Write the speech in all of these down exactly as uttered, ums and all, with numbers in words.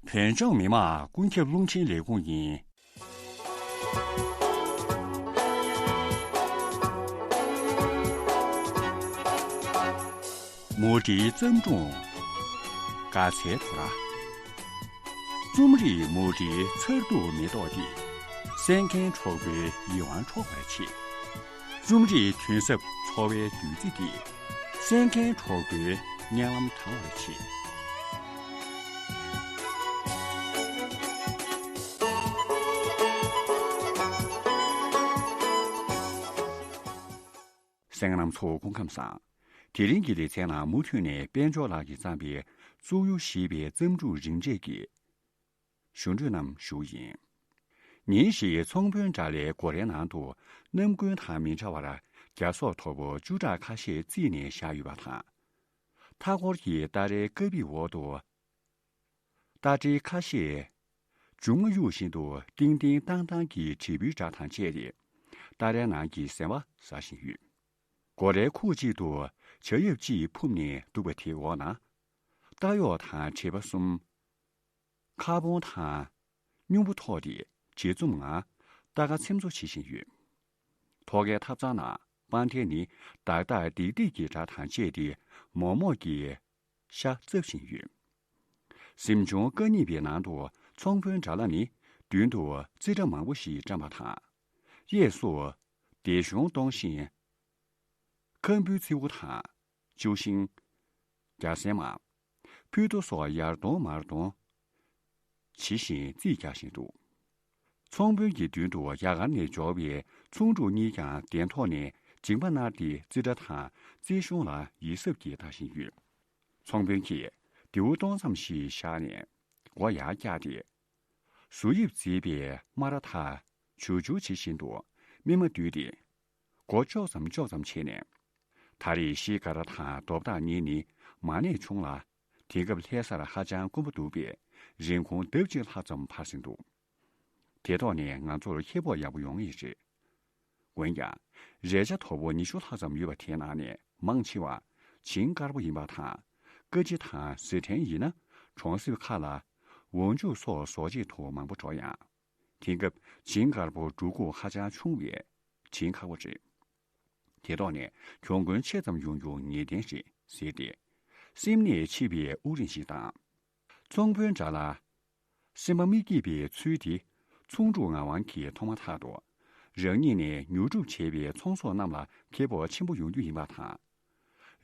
བོད་ལྗོངས་མི་དམངས་ཀུན་ཁྱབ་རླུང་འཕྲིན་ལས་ཁུངས་ཡིན། མུ་འབྲེལ་བརྩམས་སྒྲུང་། དགའ་ཚལ་དོ་ར། རྩོམ་རིག་མུ་འབྲེལ་མཚར་སྡུག་མེ་ཏོག་འདི། གསན་མཁན་གྲོགས་པོའི་ཡིད་དབང་འཕྲོག་པར་བྱེད། རྩོམ་རིག་དོན་ཟབ་འཚོ་བའི་བདུད་རྩི་འདི། གསན་མཁན་གྲོགས་པོའི་སྙན་ལམ་དྲང་བར་བྱེད། གསན་མཁན་རྣམ་ཚོ་སྐུ་ཁམས་བཟང་། དེ་རིང་གི་ལེ་ཚན་ནང་མུ་མཐུད་ནས་དཔལ་འབྱོར་ལགས་ཀྱིས་བརྩམས་པའི་གཙུག་གཡུ་ཞེས་པའི་བརྩམས་སྒྲུང་རིང་གྲས་ཀྱི་ཞུ་འཕྲོས་རྣམས་ཞུ་ཡིན། ཉིན་ཞིག་ཚོང་དཔོན་དགྲ་ལྷའི་སྒོ་རའི་ནང་དུ་ནམ་རྒྱུན་དང་མི་འདྲ་བར་རྒྱ་སོག་དོ་པོ་བཅུ་ཕྲག་ཁ་ཤས་བརྩིས་ནས་བཞག་ཡོད་པ་དང་། མཐའ་འཁོར་གྱི་སྟ་རེའི་ཀ་པིའི་འོག་ཏུ། སྟ་རེ་ཁ་ཤས་འབྱུང་རྔ་གཡུག་བཞིན་དུ་ཏིང་ཏིང་ཏང་ཏང་གི་དྲིལ་བུའི་སྒྲ་དང་བཅས་ཏེ་སྟ་རེའི་ནང་གི་ཟེ་བ་ཟ་བཞིན་ཡོད། སྒོ་རའི་ཁུག་ཅིག་ཏུ་བྱ་ཡབ་ཅིག་ཕུབ་ནས་འདུག་པ་དེའི་འོག་ན། རྟ་གཡོག་དང་བྲེལ་པ་གསུམ། མཁར་བོང་དང་སྨྱུག་པོ་ཐོགས་ཏེ་བྱེ་འཛུམ་ངང་རྟ་ཁ་འཚེམ་བཟོ་བྱེད་བཞིན་ཡོད། ཐོག་ཁའི་ཐབ་ཚང་ནང་སྤང་ཐང་ནི་ཏག་ཏག་ཏིག་ཏིག་གི་སྒྲ་དང་བཅས་ཏེ་མོག་མོག་གི་ཤ་བཙབ་བཞིན་ཡོད། གཟིམ་ཆུང་ཀ་གཉིས་པའི་ནང་དུ་ཚོང་དཔོན་དགྲ་ལྷ་ནི་མདུན་དུ་རྩི་སྒྲ་མང་པོ་ཞིག་བཀྲམ་པ་དང་། གཡས་སུ་སྡེར་གཞུང་གཏོང་བཞིན། ཁམ་བུའི་ཚིག་འུ་དང་། ཅུ་ཤིང་། རྒྱ་སྲན་མ། ཕུད་རྡོ་སོགས་ཡར་གཏོང་མར་གཏོང་བྱེད་བཞིན་རྩིས་རྒྱག་བཞིན་འདུག། ཚོང་དཔོན་གྱི་མདུན་དུ་རྒྱ་གར་ནས་འབྱོར་བའི་ཚོང་ཕྲུག་གཉིས་ཀྱང་གདན་ཐོག་ནས་མཇིང་པ་བསྣར་ཏེ་རྩི་སྒྲ་དང་རྩིས་གཞུང་ལ་ཡིད་གཟབ་ཀྱིས་ལྟ་བཞིན་ཡོད། ཚོང་དཔོན་གྱིས་རྡེའུ་གཏོང་མཚམས་ཤིག་བཞག་ནས་སྒོ་ཡར་བཀྱགས་ཏེ། ཟུར་དབྱིབས་མཛེས་པའི་སྨ་ར་དང་ཇུར་ཇུར་བྱེད་བཞིན་དུ་སྨིན་མ་བསྡུས་ཏེ། སྒོ་ལྕོག་ཙམ་ལྕོག་ཙམ་བྱས་ནས། ད་རེས་ཤིང་དཀར་དང་རྡོ་བརྟག་གཉིས་ནི་མ་ནས་བྱུང་ལ། དེང་སྐབས་ལྷ་སར་ཧ་ཅང་དཀོན་པོ་འདུག་པས་རིན་གོང་ལྡབ་གཅིག་ལྷག་ཙམ་འཕར་ཟིན་འདུག། དེ་ཐོག་ནས་ང་ཚོར་ཁེ་སྤོགས་ཡག་པོ་ཡོང་ངེས་རེད། འོན་ཀྱང་། རས་ཆ་དོ་པོ་ཉི་ཤུ་ལྷག་ཙམ་ཡོད་པ་དེའི་ནང་ནས་མང་ཆེ་བ་བྱིངས་དཀར་པོ་ཡིན་པ་དང་། ཀ་ཅི་དང་ཟི་ཐན་ཡིན་ན་གྲོང་གསེབ་ཁག་ལ་འོག་འཇུག་སོགས་བཟོ་བྱེད་དུ་མང་པོ་འགྲོ་ཡང་། དེང་སྐབས་བྱིངས་དཀར་པོ་འགྲོ་ཁུངས་ཧ་ཅང་ཆུང་བས་བྱིངས་ཁག་པོ་རེད། དེ་ཐོག་ནས་གྱོང་གུན་ཆེ་ཙམ་ཡོང་རྒྱུ་ངེས་གཏན་རེད་ཟེར་ཏེ། སེམས་ནད་མཆེད་པའི་དབུགས་རིང་ཞིག་བཏང་། ཚོང་དཔོན་དགྲ་ལྷ། སེམས་པ་མི་སྐྱིད་པའི་ཚུལ་དེ་ཚོང་ཕྲུག་ངག་དབང་གིས་མཐོང་མ་ཐག་ཏུ། རང་ཉིད་ནས་ཉོ་སྒྲུབ་བྱས་པའི་ཚོང་ཟོག་རྣམས་ལ་ཁེ་སྤོགས་ཆེན་པོ་ཡོང་རྒྱུ་ཡིན་པ་དང་།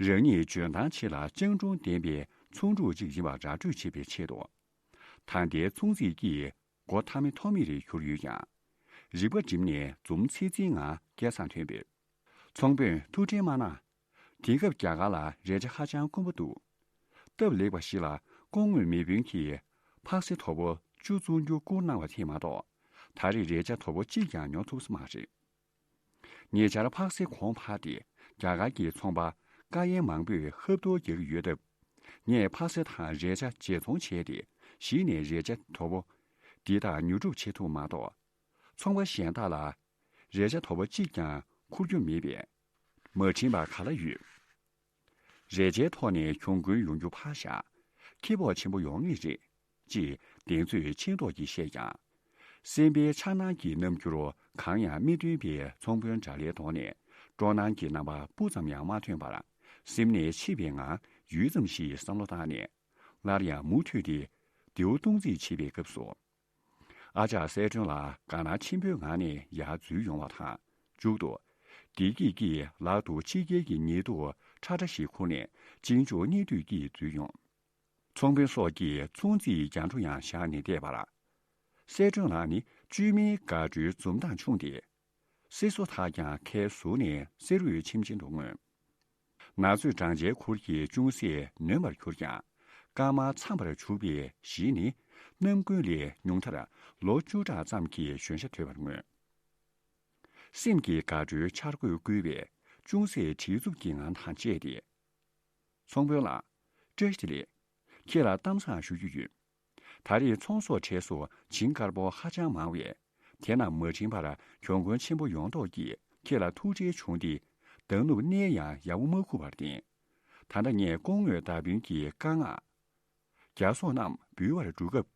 རང་ཉིད་འཇོན་ཐང་ཆེ་ལ་སྤྱང་གྲུང་ལྡན་པའི་ཚོང་ཕྲུག་ཅིག་ཡིན་པ་ར་སྤྲོད་བྱེད་པའི་ཆེད་དུ། ད་ལྟའི་ཚོང་རྫས་ཀྱིས་སྒོ་ཐ་མི་ཐོགས་མེད་རེ་གྱུར་ཡོད་ཀྱང་། རིག་པ་བསྒྲིམས་ནས་འཛུམ་ཚིག་ཚིག་ངང་སྐད་གསང་ཐོན་པས། ཚོང་དཔོན་ཐུགས་ཁྲལ་མ་གནང་། དེང་སྐབས་རྒྱ་གར་ལ་རས་ཆ་ཧ་ཅང་དཀོན་པོ་འདུག། སྟབས་ལེགས་པ་ཞིག་ལ་སྐུ་ངོ་མེས་དཔོན་གྱིས་ཕག་སེ་དོ་པོ་བཅུ་བཙོང་རྒྱུ་བསྐུར་གནང་བ་དེ་མ་གཏོགས། ད་རེས་རས་ཆ་དོ་པོ་གཅིག་ཀྱང་ཉོ་ཐུབ་ས་མ་རེད། ཉེ་ཆར་ཕག་སེ་གོང་འཕར་ཏེ་རྒྱ་གར་གྱི་ཚོང་པ་དཀའ་ངལ་མང་པོས་ཧབ་ཐོབ་རྒྱག་གི་ཡོད་སྟབས། ངས་ཕག་སེ་དང་རས་ཆ་བརྗེ་ཚོང་བྱས་ཏེ་གཞི་ནས་རས་ཆ་དོ་པོ་འདི་དག་ཉོ་སྒྲུབ་བྱེད་ཐུབ་མ་གཏོགས། ཚོང་པ་གཞན་དག་ལ་རས་ཆ་དོ་པོ་གཅིག་ཀྱང་འཁུར་རྒྱུ་མེད་པས། མ་བྲིན་པ་ག་ལ་ཡོད། རས་ཆའི་ཐོག་ནས་གྱོང་གུན་ཡོང་རྒྱུ་ཕར་བཞག། ཁེ་སྤོགས་ཆེན་པོ་ཡོང་ངེས་རེད། ཅེས་གདེང་ཚོད་ཆེ་མདོག་གིས་བཤད་ཀྱང་། སེམས་པའི་འཆར་སྣང་གི་རྣམ་འགྱུར་གང་ཡང་མི་སྟོན་པའི་ཚོང་དཔོན་དགྲ་ལྷའི་གདོང་ནས་སྤྲོ་སྣང་གི་རྣམ་པ་སྤུ་ཙམ་ཡང་མ་ཐོན་པར། སེམས་ནད་མཆེད་པའི་ངང་ཡུད་ཙམ་ཞིག་བསམ་བློ་བཏང་ནས། སླར་ཡང་མུ་མཐུད་དེ་རྡེའུ་གཏོང་རྩིས་བྱེད་པའི་སྐབས་སུ། ཨ་ཅག་གསལ་སྒྲོན་ལགས་དགའ་སྣང་ཆེན་པོའི་ངང་ནས་ཡར་འཛུལ་ཡོང་བ་དང་། མཇུག་ཏུ། བདེ་སྐྱིད་ཀྱིས་ལག་ཏུ་ཕྱི་རྒྱལ་གྱི་ཉེས་དུག་ཁྲ་ཁྲ་ཞིག་ཁུར་ནས་གཅིན་མཇུག་གཉིད་དུས་ཀྱིས་འཛུལ་ཡོང་། ཚོང་དཔོན་སོགས་ཀྱིས་ཚོང་རྩིས་རྒྱང་འཕྲོ་ཡང་བཞག་ནས་བལྟས་པར། གསལ་སྒྲོན་ལགས་ནི་བཅོས་མིན་དགའ་སྤྲོའི་འཛུམ་མདངས་ཕྱུང་སྟེ། གསེར་སོ་ཐག་ཀྱང་ཁའི་ཟུར་ནས་གསེར་འོད་ཆེམ་ཆེམ་དུ་མངོན། ན་ཚོད་འགྲང་ཆའི་ཁུར་གྱིས་ཅུང་ཟད་ནོན་པར་གྱུར་ཀྱང་། སྐར་མ་འཚམས་པར་བྱུག་པའི་གཞི་ནི་ནམ་རྒྱུན་ལས་ཉུང་མཐར་ལོ་བཅུ་ཕྲག་ཙམ་གྱི་གཞོན་ཤ་དོད་པར་མངོན། སེམས་ཀྱི་དགའ་སྤྲོའི་འཆར་འགོད་བསྐུལ་བས་ཅུང་ཟད་བྲེལ་འཚུབ་ཀྱི་ངང་དང་བཅས་ཏེ། ཚོང་དཔོན་ལགས། བཀྲ་ཤིས་བདེ་ལེགས། ཁྱེད་ལ་གཏམ་བཟང་ཞུ་རྒྱུ་ཡོད། ད་རེས་ཚོང་ཟོག་གྲས་སུ་བྱིངས་དཀར་པོ་ཧ་ཅང་མང་བས། དེ་རྣམས་མ་བྲིན་པར་གྱོང་གུན་ཆེན་པོ་ཡོང་མདོག་གིས་ཁྱེད་ལ་ཐུགས་ཁྲལ་བྱུང་སྟེ། མདང་ནུབ་གནས་ཡང་ཡག་པོ་མ་ཁུག་པར་བརྟེན། ད་ལྟ་ངས་སྐུ་ངོ་བདག་དཔོན་གྱི་བཀའ་མངགས། རྒྱ་སོག་རྣམས་འབུལ་བར་འགྲོ་སྐབས།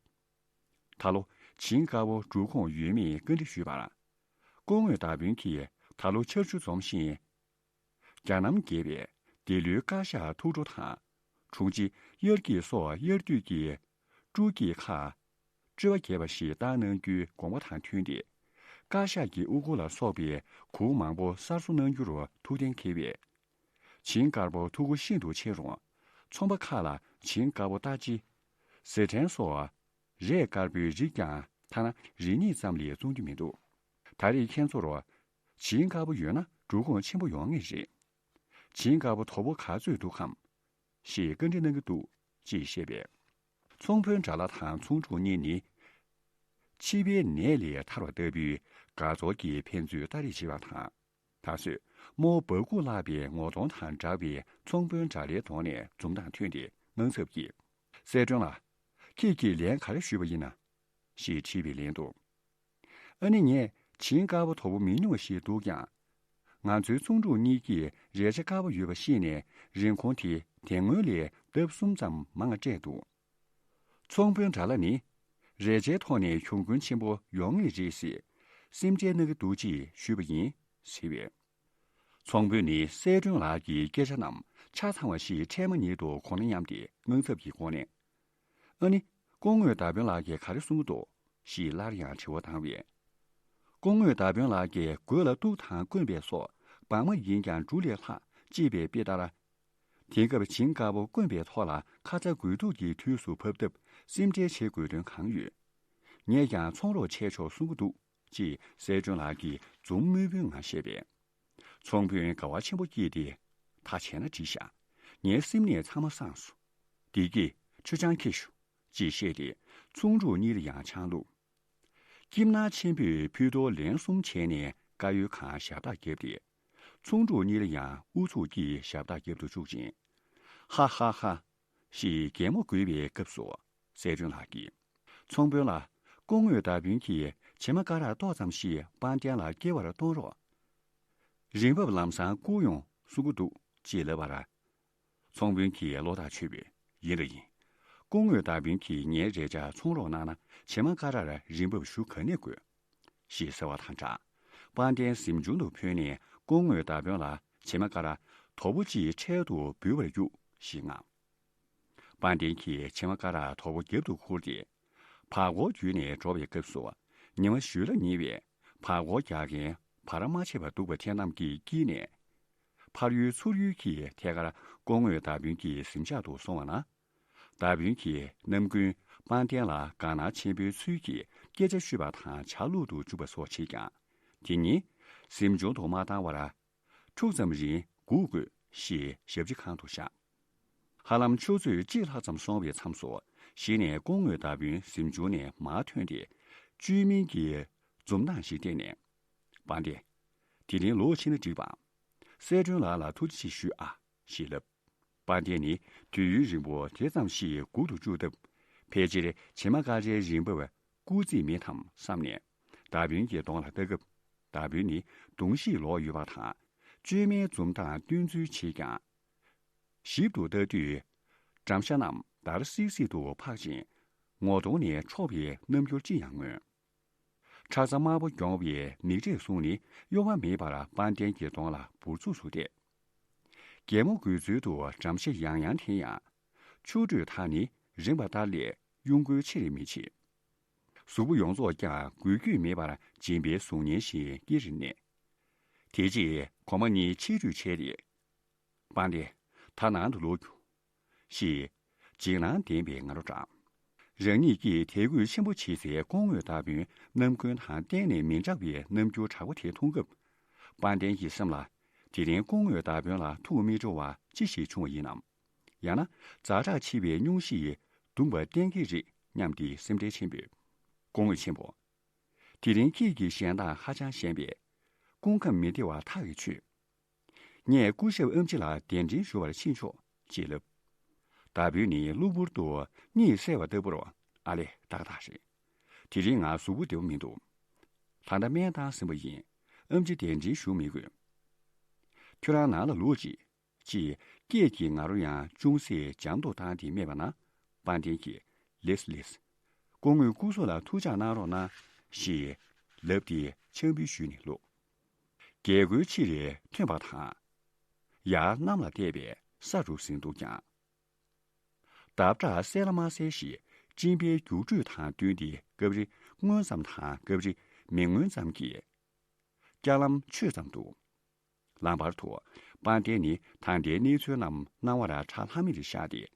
ད་ལོ་ཇིང་དཀར་པོ་འགྲོ་ཁུངས་ཡོད་མེད་བཀའ་འདྲི་ཞུས་པར། སྐུ་ངོ་དར་པོན་གྱིས་ད་ལོ་ཆར་ཆུ་འཛོམས་ཤིང་། རྒྱ་ནམ་རྒྱས་པས་འདི་ལོའི་བཀའ་ཤག་ཐུགས་སྤྲོ་དང་། དྲུང་ཆེ་དབྱར་སྐྱིད་སོགས་དབྱར་དུས་ཀྱི་སྤྲོ་སྐྱིད་ཁག་སྤྲོ་བ་རྒྱས་པ་ཞིག་བཏང་གནང་རྒྱུའི་དགོངས་པ་དང་མཐུན་ཏེ། བཀའ་ཤག་གི་དབུ་སྐོར་ལ་སོགས་པའི་གུར་མང་པོ་གསར་བཟོ་གནང་རྒྱུར་ཐུགས་གཏན་འཁེལ་བས། ཇིང་དཀར་པོ་ཐུགས་ཁུར་ཤིན་ཏུ་ཆེ་རུང་། ཚོང་པ་ཁག་ལ་ཇིང་དཀར་པོ་ལྟ་ཅི། ཟས་ཕྲན་སོགས་རས་དཀར་པོའི་རིགས་ཀྱང་ཐ་ན་རེ་གཉིས་ཙམ་ལས་བཙོང་རྒྱུ་མི་འདུག་ད་རེས་ཁྱེད་ཚོར་ཇིང་དཀར་པོ་ཡོད་ན་འགྲོ་ཁུངས་ཆེན་པོ་ཡོང་ངེས་རེད། ཇིང་དཀར་པོ་དོ་པོ་ག་ཚོད་འདུག་གམ། ཞེས་བཀའ་འདྲི་གནང་གི་འདུག་ཅེས་བཤད་པས། ཚོང་དཔོན་དགྲ་ལྷ་དང་ཚོང་ཕྲུག་གཉིས་ནི། ཕྱི་པའི་ནད་ལས་ཐར་བ་ལྟ་བུའི་དགའ་ཚོར་གྱིས་ཕན་ཚུན་ལྟ་རེས་བྱེད་པ་དང་། ད་གཟོད་རྨོ་བ་ཀུ་ལགས་པའི་ངོ་གདོང་དང་འདྲ་བའི་ཚོང་དཔོན་དགྲ་ལྷའི་གདོང་ནས་འཛུམ་མདངས་ཐོན་ཏེ་དངངས་འཚབ་ཀྱིས། གསལ་སྒྲོན་ལགས། ཁྱེད་ཀྱིས་ལན་ག་རེ་ཞུས་པ་ཡིན་ན། ཞེས་དྲིས་པའི་ལན་དུ། ཨ་ནི་ངས་ཇིང་དཀར་པོ་དོ་པོ་མི་ཉུང་བ་ཞིག་འདུག་ཀྱང་། ང་ཚོའི་ཚོང་ཕྲུག་གཉིས་ཀྱིས་རས་ཆ་དཀར་པོ་ཡོད་པ་ཤེས་ནས་རིན་གོང་དེ་དེ་སྔོན་ལས་ལྡབ་གསུམ་ཙམ་མང་བ་སྤྲད་འདུག་ཚོང་དཔོན་དགྲ་ལྷ་ནི། རས་ཆའི་ཐོག་ནས་གྱོང་གུན་ཆེན་པོ་ཡོང་ངེས་རེད་ཟེར། སེམས་ཁྲལ་གནང་གི་འདུག་ཅེས་ཞུས་པ་ཡིན་ཟེར་བས། ཚོང་དཔོན་ནི་གསལ་སྒྲོན་ལགས་ཀྱི་སྐད་ཆ་རྣམས་ཆ་ཚང་བ་ཞིག་འཕྲལ་མ་ཉིད་དུ་གོ་ན་སྙམ་སྟེ་དངངས་འཚབ་ཀྱི་སྒོ་ནས། ཨ་ནི། སྐུ་ངོ་དར་པོན་ལགས་ཀྱིས་ག་རེ་གསུང་གི་འདུག་ཞེས་སླར་ཡང་དྲི་བ་བཏང་བས། སྐུ་ངོ་དར་པོན་ལགས་ཀྱིས་གོས་ལ་གཏུག་དང་སྐོན་པའི་སོགས་བག་མ་ཡིན་ཀྱང་འབྲུ་ལས་ལྷག་ཅེས་པའི་དཔེ་ལྟར། དེང་སྐབས་ཇིང་དཀར་པོ་སྐོན་པའི་ཐོག་ལ་ཁ་ཚ་དགོས་གཏུགས་ཀྱི་དུས་སུ་བབ་སྟབས་སེམས་ཁྲལ་བྱེད་དགོས་དོན་གང་ཡོད། ངས་ཀྱང་ཚོང་རོགས་བྱས་ཆོག་གསུང་གི་འདུག་ཅེས་གསལ་སྒྲོན་ལགས་ཀྱིས་འཛུམ་དམོད་པོའི་ངང་བཤད་པས། ཚོང་དཔོན་དགའ་བ་ཆེན་པོ་སྐྱེས་ཏེ། ད་བྱས་ན་འགྲིག་ཤག་ངའི་སེམས་ནས་ཚང་མ་སངས་སོང་། བདེ་སྐྱིད་མཆོད་ཆང་ཁྱེར་ཤོག་ཅེས་བཤད་དེ་ཚོང་ཕྲུག་གཉིས་ལ་ཡང་ཆང་བླུགས། སྐྱིད་སྣང་ཆེན་པོས་ཕུད་གཏོར་ལན་གསུམ་བྱས་ནས་དཀར་ཡོལ་ཁང་ཞབས་བཏགས་བརྒྱབ་སྟེ། ཚོང་ཕྲུག་གཉིས་ལ་ཡང་ཨུ་ཚུགས་ཀྱིས་ཞབས་བཏགས་བརྒྱབ་ཏུ་བཅུག་ཅིང་། ཧ་ཧ་ཧ། ཞེས་གད་མོ་དགོད་པའི་སྐབས་སུ་གསལ་སྒྲོན་ལགས་ཀྱིས། ཚོང་དཔོན་ལགས། སྐུ་ངོ་དར་པོན་གྱིས་བྱེ་མ་ཀ་རག་ཏོག་ཙམ་ཞིག་དཔལ་ལྡན་ལ་སྐྱེལ་བར་གཏོང་རོགས། རིན་འབབ་ལམ་སང་བསྐུར་ཡོང་གསུང་གི་འདུག་ཅེས་ལབ་པར། ཚོང་དཔོན་གྱིས་བློ་ཐག་ཆོད་པས། ཡིན་ར་ཡིན། སྐུ་ངོ་དར་པོན་གྱིས་ངའི་རས་ཆ་ཚོང་རོགས་གནང་ན་བྱེ་མ་ཀ་རག་རིན་འབབ་ཞུ་ག་ནས་དགོས། ཞེས་ཟེར་བ་དང་སྦྲགས། དཔལ་ལྡན་གཟིམ་ཆུང་དུ་ཕེབས་ནས་སྐུ་ངོ་དར་པོན་ལ་བྱེ་མ་ཀ་རག་དོ་པོ་གཅིག་འཕྲལ་དུ་འབུལ་བར་རྒྱུགས་ཞེས་མངགས། དཔལ་ལྡན་གྱིས་བྱེ་མ་ཀ་རག་དོ་པོ་རྒྱབ་ཏུ་ཁུར་ཏེ། བར་སྐོར་བརྒྱུད་ནས་འགྲོ་བའི་སྐབས་སུ། ཉི་མ་གཞུས་ལ་ཉེ་བས་བར་སྐོར་རྒྱག་མཁན་བར་མ་ཆད་པར་འདུག་པ་དེ་རྣམས་ཀྱི་དཀྱིལ་ནས། ཕར་ཡུལ་ཚུར་ཡུལ་གྱི་ཐད་ཀར་སྐུ་ངོ་དར་པོན་གྱི་གཟིམ་ཤག་ཏུ་སོང་བ་ན། དར་པོན་གྱིས་ནམ་རྒྱུན་དཔལ་ལྡན་ལ་དགའ་སྣང་ཆེན་པོའི་ཚུལ་གྱིས་སྐད་ཆ་ཤོད་པ་དང་ཇ་བླུག་ཏུ་འཇུག་པ་སོགས་བྱེད་ཀྱང་། དེ་ཉིད་གཟིམ་ཆུང་དུ་མ་བཏང་བར། འཁྱུག་ཙམ་རིང་སྒུག་དགོས་ཞེས་ཞབས་ཕྱི་ཁང་དུ་བཞག་ཧ་ལམ་ཆུ་ཚོད་གཅིག་ལྷག་ཙམ་སོང་བའི་མཚམས་སུ། གཞི་ནས་སྐུ་ངོ་དར་པོན་གཟིམ་ཆུང་ནས་མར་ཐོན་ཏེ། བཅོས་མིན་གྱི་འཛུམ་མདངས་ཤིག་བསྟན་ནས། དཔལ་ལྡན། དེ་རིང་ལོག་ཕྱིན་ན་འགྲིག་པ། གསལ་སྒྲོན་ལགས་ལ་ཐུགས་རྗེ་ཆེ་ཞུ་ཨ། ཞེས་ལབ། དཔལ་ལྡན་ནི་དུས་ཡུན་རིང་པོ་དེ་ཙམ་ཞིག་སྒུག་ཏུ་བཅུག་སྟབས། ཕལ་ཆེར་བྱེ་མ་ཀ་རག་རིན་འབབ་བསྐུར་རྩིས་མེད་དམ་བསམ་ནས། དར་པོན་གྱི་གདོང་ལ་ལྟ་སྐབས། དར་པོན་ནི་གདོང་ཤིག་ལོག་ཡོད་པ་དང་། བཅོས་མའི་འཛུམ་མདངས་སྟོན་ཚུལ་བྱེད་ཀྱང་། ཞིབ་ཏུ་ལྟ་དུས། འགྲམ་ཤ་རྣམས་འདར་སིག་སིག་ཏུ་འཕག་ཅིང་། ངོ་གདོང་ནས་འཕྲོག་པའི་རྣམ་འགྱུར་ཅི་ཡང་མངོན། ཁྲག་རྩ་དམར་པོ་གྱོང་བའི་མིག་འབྲས་ཟུང་ནི་གཡོ་བ་མེད་པར་དཔལ་ལྡན་གྱི་གདོང་ལ་འབུར་ཚུགས་སུ་བལྟས། གད་མོ་དགོད་ཚུལ་དུ་འགྲམ་ཤ་ཡང་ཡང་འཐེན་ཡང་། ཆུ་དྲོད་དག་ནི་རིམ་པ་ལྟར་ལས་གཡོ་འགུལ་ཆེ་རུ་མི་བྱེད། གཟུགས་པོ་ཡོངས་རྫོགས་ཀྱང་འགུལ་སྐྱོད་མེད་པར་སྦྱིན་པའི་གཟུགས་བརྙན་བཞིན་དཀྱིལ་རེ་གནས། དེ་རྗེས་གོང་མ་གཉིས་ཕྱིར་འབྲོས་བྱས་ཏེ། དཔལ་ལྡན། ད་ནང་དུ་ལོག་རྒྱུགས། ཞེས། འཇིགས་སྣང་ལྡན་པའི་ང་རོ་བསྒྲགས། རང་ཉིད་ཀྱིས་དད་གུས་ཆེན་པོ་བྱེད་སའི་སྐུ་ངོ་དར་པོའི་རྣམ་ཀུན་དང་གཏན་ནས་མི་འདྲ་བའི་རྣམ་འགྱུར་དྲག་པོ་དེ་མཐོང་སྐབས། དཔལ་ལྡན་གྱི་སེམས་ལ། དེ་རིང་སྐུ་ངོ་དར་པོ་ལ་ཐུགས་མི་འགྲོ་བ་ཅི་ཞིག་བྱུང་བ་ཡིན་ནམ། ཡང་ན་ཛ་དྲག་ཆེ་བའི་སྙུང་གཞི་ཡིས་བརྡུངས་པ་གཏན་འཁེལ་རེད་སྙམ་སྟེ་སེམས་ཁྲལ་ཆེན་པོས། སྐུ་ངོ་ཆེན་པོ། དེ་རིང་ཁྱེད་ཀྱི་ཞལ་མདངས་ཧ་ཅང་ཞན་པས། སྐུ་ཁམས་མི་བདེ་བ་ཐག་གིས་ཆོད། ངས་སྐུ་ཞབས་ཨེམ་ཆི་ལ་གདན་འདྲེན་ཞུ་བར་ཕྱིན་ཆོག་ཅེས་ལབ། དར་པོ་ནི་གློ་བུར་དུ་གཉིད་སད་པ་ལྟ་བུར། ཨ་ལས་ཏག་ཏག་རེད། དེ་རིང་ང་གཟུགས་པོ་བདེ་པོ་མི་འདུག་ད་ལྟ་སྨན་བཏང་ཟིན་པ་ཡིན། ཨེམ་ཆི་གདན་འདྲེན་ཞུ་མི་དགོས། ཁྱོད་རང་ནང་ལ་ལོག་ཅིག་ཅེས་སྐད་ཀྱི་ང་རོ་ཡང་ཅུང་ཟད་འཇམ་དུ་བཏང་སྟེ་སྨྲས་པ་ན། དཔལ་ལྡན་གྱིས། ལེས་ལེས། སྐུ་ངོས་སྐུ་གཟུགས་ལ་ཐུགས་ཅག་གནང་རོགས་གནང་ཞེས་ལབ་སྟེ་ཕྱག་འབུལ་ཞུས་ནས་ལོག་རྒྱལ་སྒོའི་ཕྱིར་ཐོན་པ་དང་། ཡར་གནམ་ལ་བལྟས་པས་ས་རུབ་ཟིན་འདུག་ཀྱང་། འདབ་ཆགས་གསལ་ལ་མ་གསལ་ཞིག་སྤྲིན་པའི་རྒྱུག་འགྲོས་དང་བསྟུན་ཏེ་སྐབས་རེ་མངོན་ཙམ་དང་སྐབས་རེ་མི་མངོན་ཙམ་གྱིས། ལྕགས་ལམ་ཆོད་ཙམ་འདུག་ལམ་བར་དུ་དཔལ་ལྡན་ནི་ད་ལྟའི་གནས་ཚུལ་རྣམས་སྣང་བར་གྲགས་ལྷམ་མེར་བཞག་སྟེ།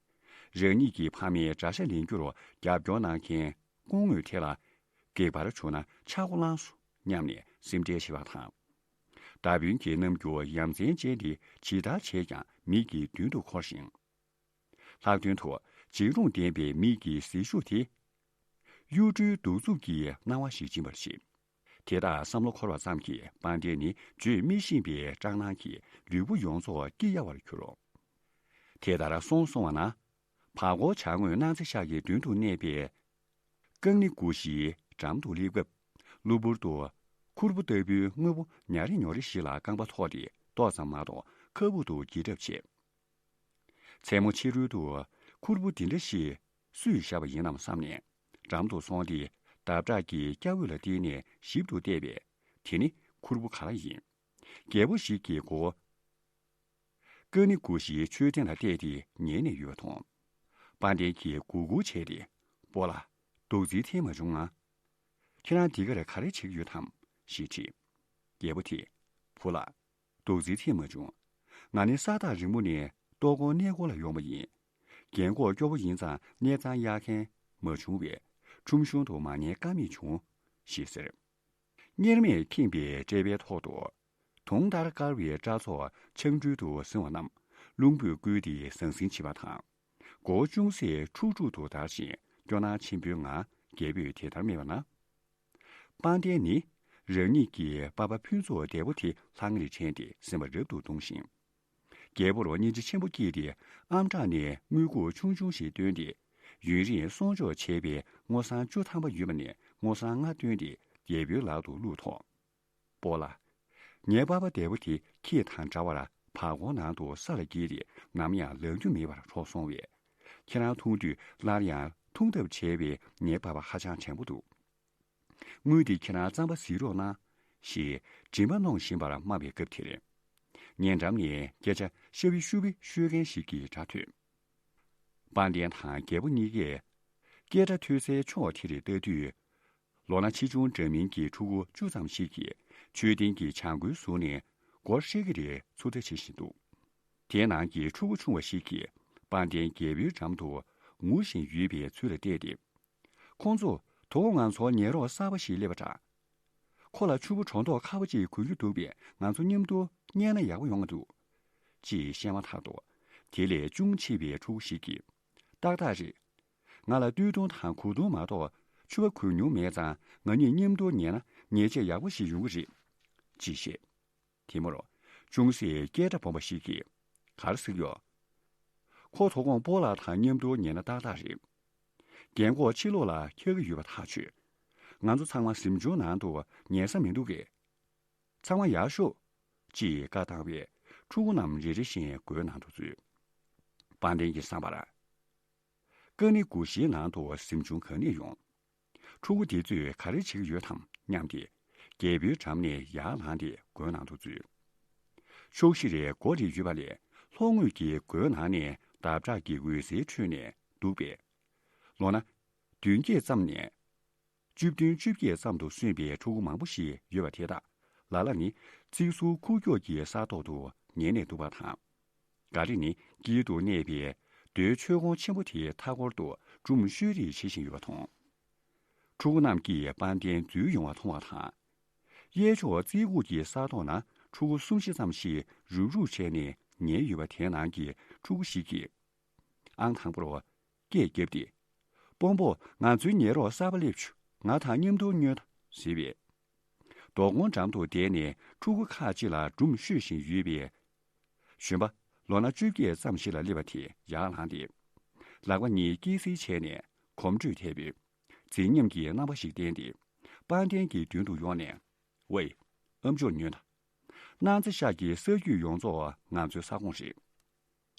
རང་ཉིད་ཀྱི་ཕ་མའི་དགྲ་ཤ་ལེན་རྒྱུར་རྒྱབ་སྐྱོར་གནང་མཁན་སྐུ་ངོས་དེ་ལ་འགེགས་པར་བྱུང་ན་ཆག་སྒོ་ལངས་སོ་སྙམ་ནས་སེམས་ཁྲལ་བྱེད་པ་དང་། མདའ་དཔོན་གྱི་རྣམ་འགྱུར་ཡ་མཚན་ཅན་དེ་ཇི་ལྟར་བྱས་ཀྱང་མིག་གི་མདུན་དུ་འཁོར་ཞིང་། ལྷག་དོན་དུ་འཇིགས་རུང་ལྡན་པའི་མིག་གི་ཟེར་ཤུགས་དེ། གཡུ་སྦྲུལ་གདུག་རྩུབ་ཀྱི་སྣང་བ་ཞིག་སྦྱིན་པར་བྱེད། དེ་དག་བསམ་བློ་འཁོར་བ་ཙམ་གྱིས་དཔལ་ལྡན་ནི་བརྗོད་མི་ཤེས་པའི་སྐྲག་སྣང་གིས་ལུས་པོ་ཡོངས་རྫོགས་སྐྱི་གཡའ་བར་གྱུར། དེ་ལྟར་སོང་སོང་བ་ན། བར་སྐོར་བྱ་དངོས་སྣང་རྩེ་ཤག་གི་མདུན་དུ་གནས་པའི། རྐང་གླིང་སྒོ་བཞིའི་འགྲམ་དུ་སླེབས་སྐབས། གློ་བུར་དུ་ཁུར་པོ་ལྟ་བུའི་དངོས་པོ་ཉ་རེ་ཉོ་རེ་ཞིག་ལ་རྐང་པ་ཐོགས་ཏེ་ཏོག་ཙམ་མ་གཏོགས་ཁ་སྦུབ་ཏུ་འགྱེལ་གྲབས་བྱས། མཚན་མོ་ཕྱི་རོལ་དུ་ཁུར་པོ་འདི་འདྲ་ཞིག་སུས་བཞག་པ་ཡིན་ནམ་བསམ་ནས་འགྲམ་དུ་སོང་སྟེ་འདབ་ཆགས་ཀྱི་སྐྱ་འོད་ལ་བལྟས་ནས་ཞིབ་ཏུ་བལྟས་པས་དེ་ནི་ཁུར་པོ་ག་ལ་ཡིན། རྒྱལ་པོ་ཞིག་གིས་མགོ་བོ་རྐང་གླིང་སྒོ་བཞིའི་མཆོད་རྟེན་ལ་གཏད་དེ་ཉལ་ནས་ཡོད་པ་མཐོང་། དཔལ་ལྡན་གྱིས་མགོ་སྒུར་བྱས་ཏེ། སྤོ་ལགས། རྡོག་རྫིས་འཐེན་མ་བྱུང་ང་། ཁྱེད་རང་འདི་གར་ག་རེ་བྱེད་ཀྱི་ཡོད་དམ་ཞེས་དྲིས། རྒྱལ་པོ་དེས། བུ་ལགས། རྡོག་རྫིས་འཐེན་མ་བྱུང་། ང་ནི་ས་ཐག་རིང་པོ་ནས་ལྟོ་གོས་གནས་སྐོར་ལ་ཡོང་བ་ཡིན། རྒན་འཁོགས་སྐྱོ་པོ་ཡིན་ཙང་གནས་ཚང་གཡར་མཁན་མ་བྱུང་བས་ཁྲོམ་གཞུང་དུ་མ་ཉལ་ཀ་མེད་བྱུང་། ཞེས་ཟེར། གཉེར་མས་ཁེངས་པའི་དཔྲལ་པའི་ཐོག་ཏུ། དུང་ལྟར་དཀར་བའི་སྐྲ་ཚོགས་འཕྱང་འགྲུལ་དུ་ཟིན་པ་རྣམས་རླུང་པོས་བསྐུལ་ཏེ་ཟང་ཟིང་བྱེད་པ་དང་། མགོ་བོ་ཅུང་ཟད་འཁྲུག་འཁྲུག་ཏུ་འདར་ཞིང་སྐྱོ་སྣང་ཆེན་པོའི་ངང་རྒྱལ་པོས་དེ་ལྟར་སྨྲས་པ་ན། དཔལ་ལྡན་ནི་རང་ཉིད་ཀྱི་པ་ཕ་ཕུན་ཚོགས་བདེ་པོ་དེ་ལྷང་ངེར་དྲན་ཏེ་སེམས་པ་རབ་ཏུ་གདུང་ཞིང་། རྒྱལ་པོར་སྙིང་རྗེ་ཆེན་པོ་སྐྱེས་ཏེ་ཨམ་ཕྲག་ནས་དངུལ་ཁུག་ཆུང་ཆུང་ཞིག་བཏོན་ཏེ་ཡུན་རིང་གསོག་འཇོག་བྱས་པའི་སྔོ་སང་བཅུ་ཐམ་པ་ཡོད་པ་ནས་སྔོ་སང་ལྔ་བཏོན་ཏེ་རྒྱལ་པོའི་ལག་ཏུ་བླུགས་ཐོག་སྤོ་ལགས། ངའི་པ་ཕ་བདེ་པོ་དེ་ཁྱེད་དང་འདྲ་བར་བར་སྐོར་ནང་དུ་ས་ལ་འགྱེལ་ཏེ་ནམ་ཡང་ལག་རྒྱུ་མེད་པར་གྲོངས་སོང་བས། ཁྱེད་རང་འཐུང་དུས་སླར་ཡང་འཐུང་ཐབས་བྱས་པས་ངའི་པ་ཕ་ཧ་ཅང་དྲན་པོ་འདུག་དངུལ་འདི་ཁྱེད་རང་རྩམ་པ་བཟི་རོགས་གནང་། ཞེས་དྲི་མ་གནོང་བཞིན་པར་སྨྲ་བའི་སྐབས་དེར། ཉེ་འགྲམ་ནས་སྐད་ཆ་ཤབ་བི་ཤུབ་བི་ཤོད་མཁན་ཞིག་གི་སྒྲ་ཐོས། དཔལ་ལྡན་དང་རྒྱལ་པོ་གཉིས་ཀས་སྐད་སྒྲ་ཐོས་སའི་ཕྱོགས་དེར་ལྟ་དུས། ལོ་ན་ཆེ་ཆུང་འདྲ་མིན་གྱི་ཕྲུ་གུ་བཅུ་ཙམ་ཞིག་གིས་མཆོད་རྟེན་གྱི་བྱ་མགོའི་ཟུར་ནས་སྒོར་ཧྲིལ་གྱིས་རེ་ཚུར་ལྟ་བྱེད་བཞིན་འདུག་དེའི་ནང་གི་ཕྲུ་གུ་ཆུང་བ་ཞིག་གིས་དཔལ་ལྡན་རྒྱལ་པོའི་འགྲམ་དུ་ངུ་བཞིན་ཡོད་པའི་ཚུལ་ལ་བལྟས་ཏེ། ཁོང་ཚོ་དོ་དགོང་ང་ཚོར་ཉལ་རོགས་གསར་པ་ཞིག་སླེབས་པ་འདྲ། ཁོ་ལ་ཕྱུ་པ་སྒྲོ་མདོག་ཁ་པོ་ཅིག་གོན་རྒྱུ་འདུག་པས་ང་ཚོ་མཉམ་དུ་ཉལ་ན་ཡག་པོ་ཡོང་གི་འདུག་ཅེས་བཤད་མ་ཐག་ཏུ། དེ་ལས་ཅུང་ཆེ་བའི་ཕྲུ་གུ་ཞིག་གིས། ཏག་ཏག་རེད། ང་ལ་སྟོད་ཐུང་དང་གོས་ཐུང་མ་གཏོགས་ཕྱུ་པ་གོན་མྱོང་མེད་ཙང་ང་གཉིས་མཉམ་དུ་ཉལ་ན་ཉལ་ཆས་ཡག་པོ་ཞིག་ཡོང་གི་རེད། ཅེས་བཤད། དེ་མུར། ཅུང་ཟད་སྐད་སྒྲ་སྦོམ་པ་ཞིག་གིས། ག་རེ་ཟེར་གྱི་ཡོད། ཁོ་དོ་དགོང་སྤོ་ལགས་དང་མཉམ་དུ་ཉལ་ན་ཏག་ཏག་རེད། རྒན་འཁོགས་ཕྱི་ལོགས་ལ་འཁྱག་གི་ཡོད་པ་ཐག་ཆོད། ང་ཚོ་ཚང་མ་གཟིམ་ཆུང་ནང་དུ་ཉལ་ས་མི་འདུག་གས། ཚང་མ་ཡར་ཤོག་ཅེས་བཀའ་བཏང་བས་ཕྲུ་གུ་རྣམས་རེ་རེ་བཞིན་སྒོའི་ནང་དུ་འཛུལ། དཔལ་ལྡན་གྱི་བསམ་པར། ཀ་ནི་གུ་ཤའི་ནང་དུ་གཟིམ་ཆུང་ག་ནས་ཡོང་། ཕྲུ་གུ་འདི་ཚོས་ག་རེ་བྱེད་ཀྱི་ཡོད་དམ་སྙམ་སྟེ། རྒྱལ་པོའི་འགྲམ་ནས་ཡར་ལངས་ཏེ་སྒོའི་ནང་དུ་འཛུལ། ཕྱོགས་བཞིར་སྒོ་རེ་ཡོད་པ་ལས་ལྷོ་ངོས་ཀྱི་སྒོའི་ནང་ནས་འདབ་ཆགས་ཀྱི་འོད་ཟེར་འཕྲོས་ནས་འདུག་པས། ལོ་ན། བདུན་བརྒྱད་ཙམ་ནས། བཅུ་བདུན་བཅོ་བརྒྱད་ཙམ་དུ་སོན་པའི་ཕྲུ་གུ་མང་པོ་ཞིག་ཡོད་པ་དེ་དག་ལ་ལ་ནི་ཙིག་ཟུར་ཁུག་ཀྱོག་གི་ས་ཐོག་ཏུ་ཉལ་ནས་འདུག་པ་དང་། འགའ་རེ་ནི་དཀྱིལ་དུ་གནས་པའི་རྡོའི་མཆོད་ཀོང་ཆེན་པོ་དེའི་མཐའ་སྐོར་དུ་སྒྲུམ་བཤུད་རེས་བྱེད་བཞིན་ཡོད་པ་མཐོང་། ཕྲུ་གུ་རྣམས་ཀྱིས་དཔལ་ལྡན་འཛུལ་ཡོང་བ་མཐོང་བ་དང་། གཡས་ཕྱོགས་རྩེ་ཁུག་གི་ས་ཐོག་ན་ཕྲུ་གུ་གསུམ་བཞི་ཙམ་ཞིག་རུབ་རུབ་བྱས་ནས་ཉལ་ཡོད་པ་དེའི་ནང་གི་ཕྲུ་གུ་ཞིག་གིས། ཨང་དང་པོར། སྐད་བརྒྱབ་སྟེ། སྤོ་བོ་ང་ཚོའི་ཉལ་རོགས་གསར་པ་སླེབས་བྱུང་། ང་དང་མཉམ་དུ་ཉོན་དང་ཟེར་བས། རྡོ་སྒོང་འགྲམ་དུ་བསྡད་ནས་ཕྲུ་གུ་ཁག་ཅིག་ལ་སྒྲུམ་བཤུད་བཞིན་ཡོད་པའི། གཞོན་པ་ལོ་ན་བཅོ་བརྒྱད་ཙམ་ཞིག་ལ་སླེབས་པ་དེ་ཡར་ལངས་ཏེ། ལག་པ་གཉིས་དཀྱིལ་སེལ་བྱས་ནས་གོམ་བགྲོད་ཐེབས་པས། མཛེས་ཉམས་ཀྱི་རྣམ་པ་ཞིག་བསྟན་ཏེ། དཔལ་ལྡན་གྱི་མདུན་དུ་ཡོང་ནས། ཝེ། ཨ་མཆོག་ཉོན་དང་། སྣང་རྩེ་ཤག་གི་ས་རྒྱུས་ཡོངས་རྫོགས་ང་ཚོའི་ས་ཁོངས་རེད།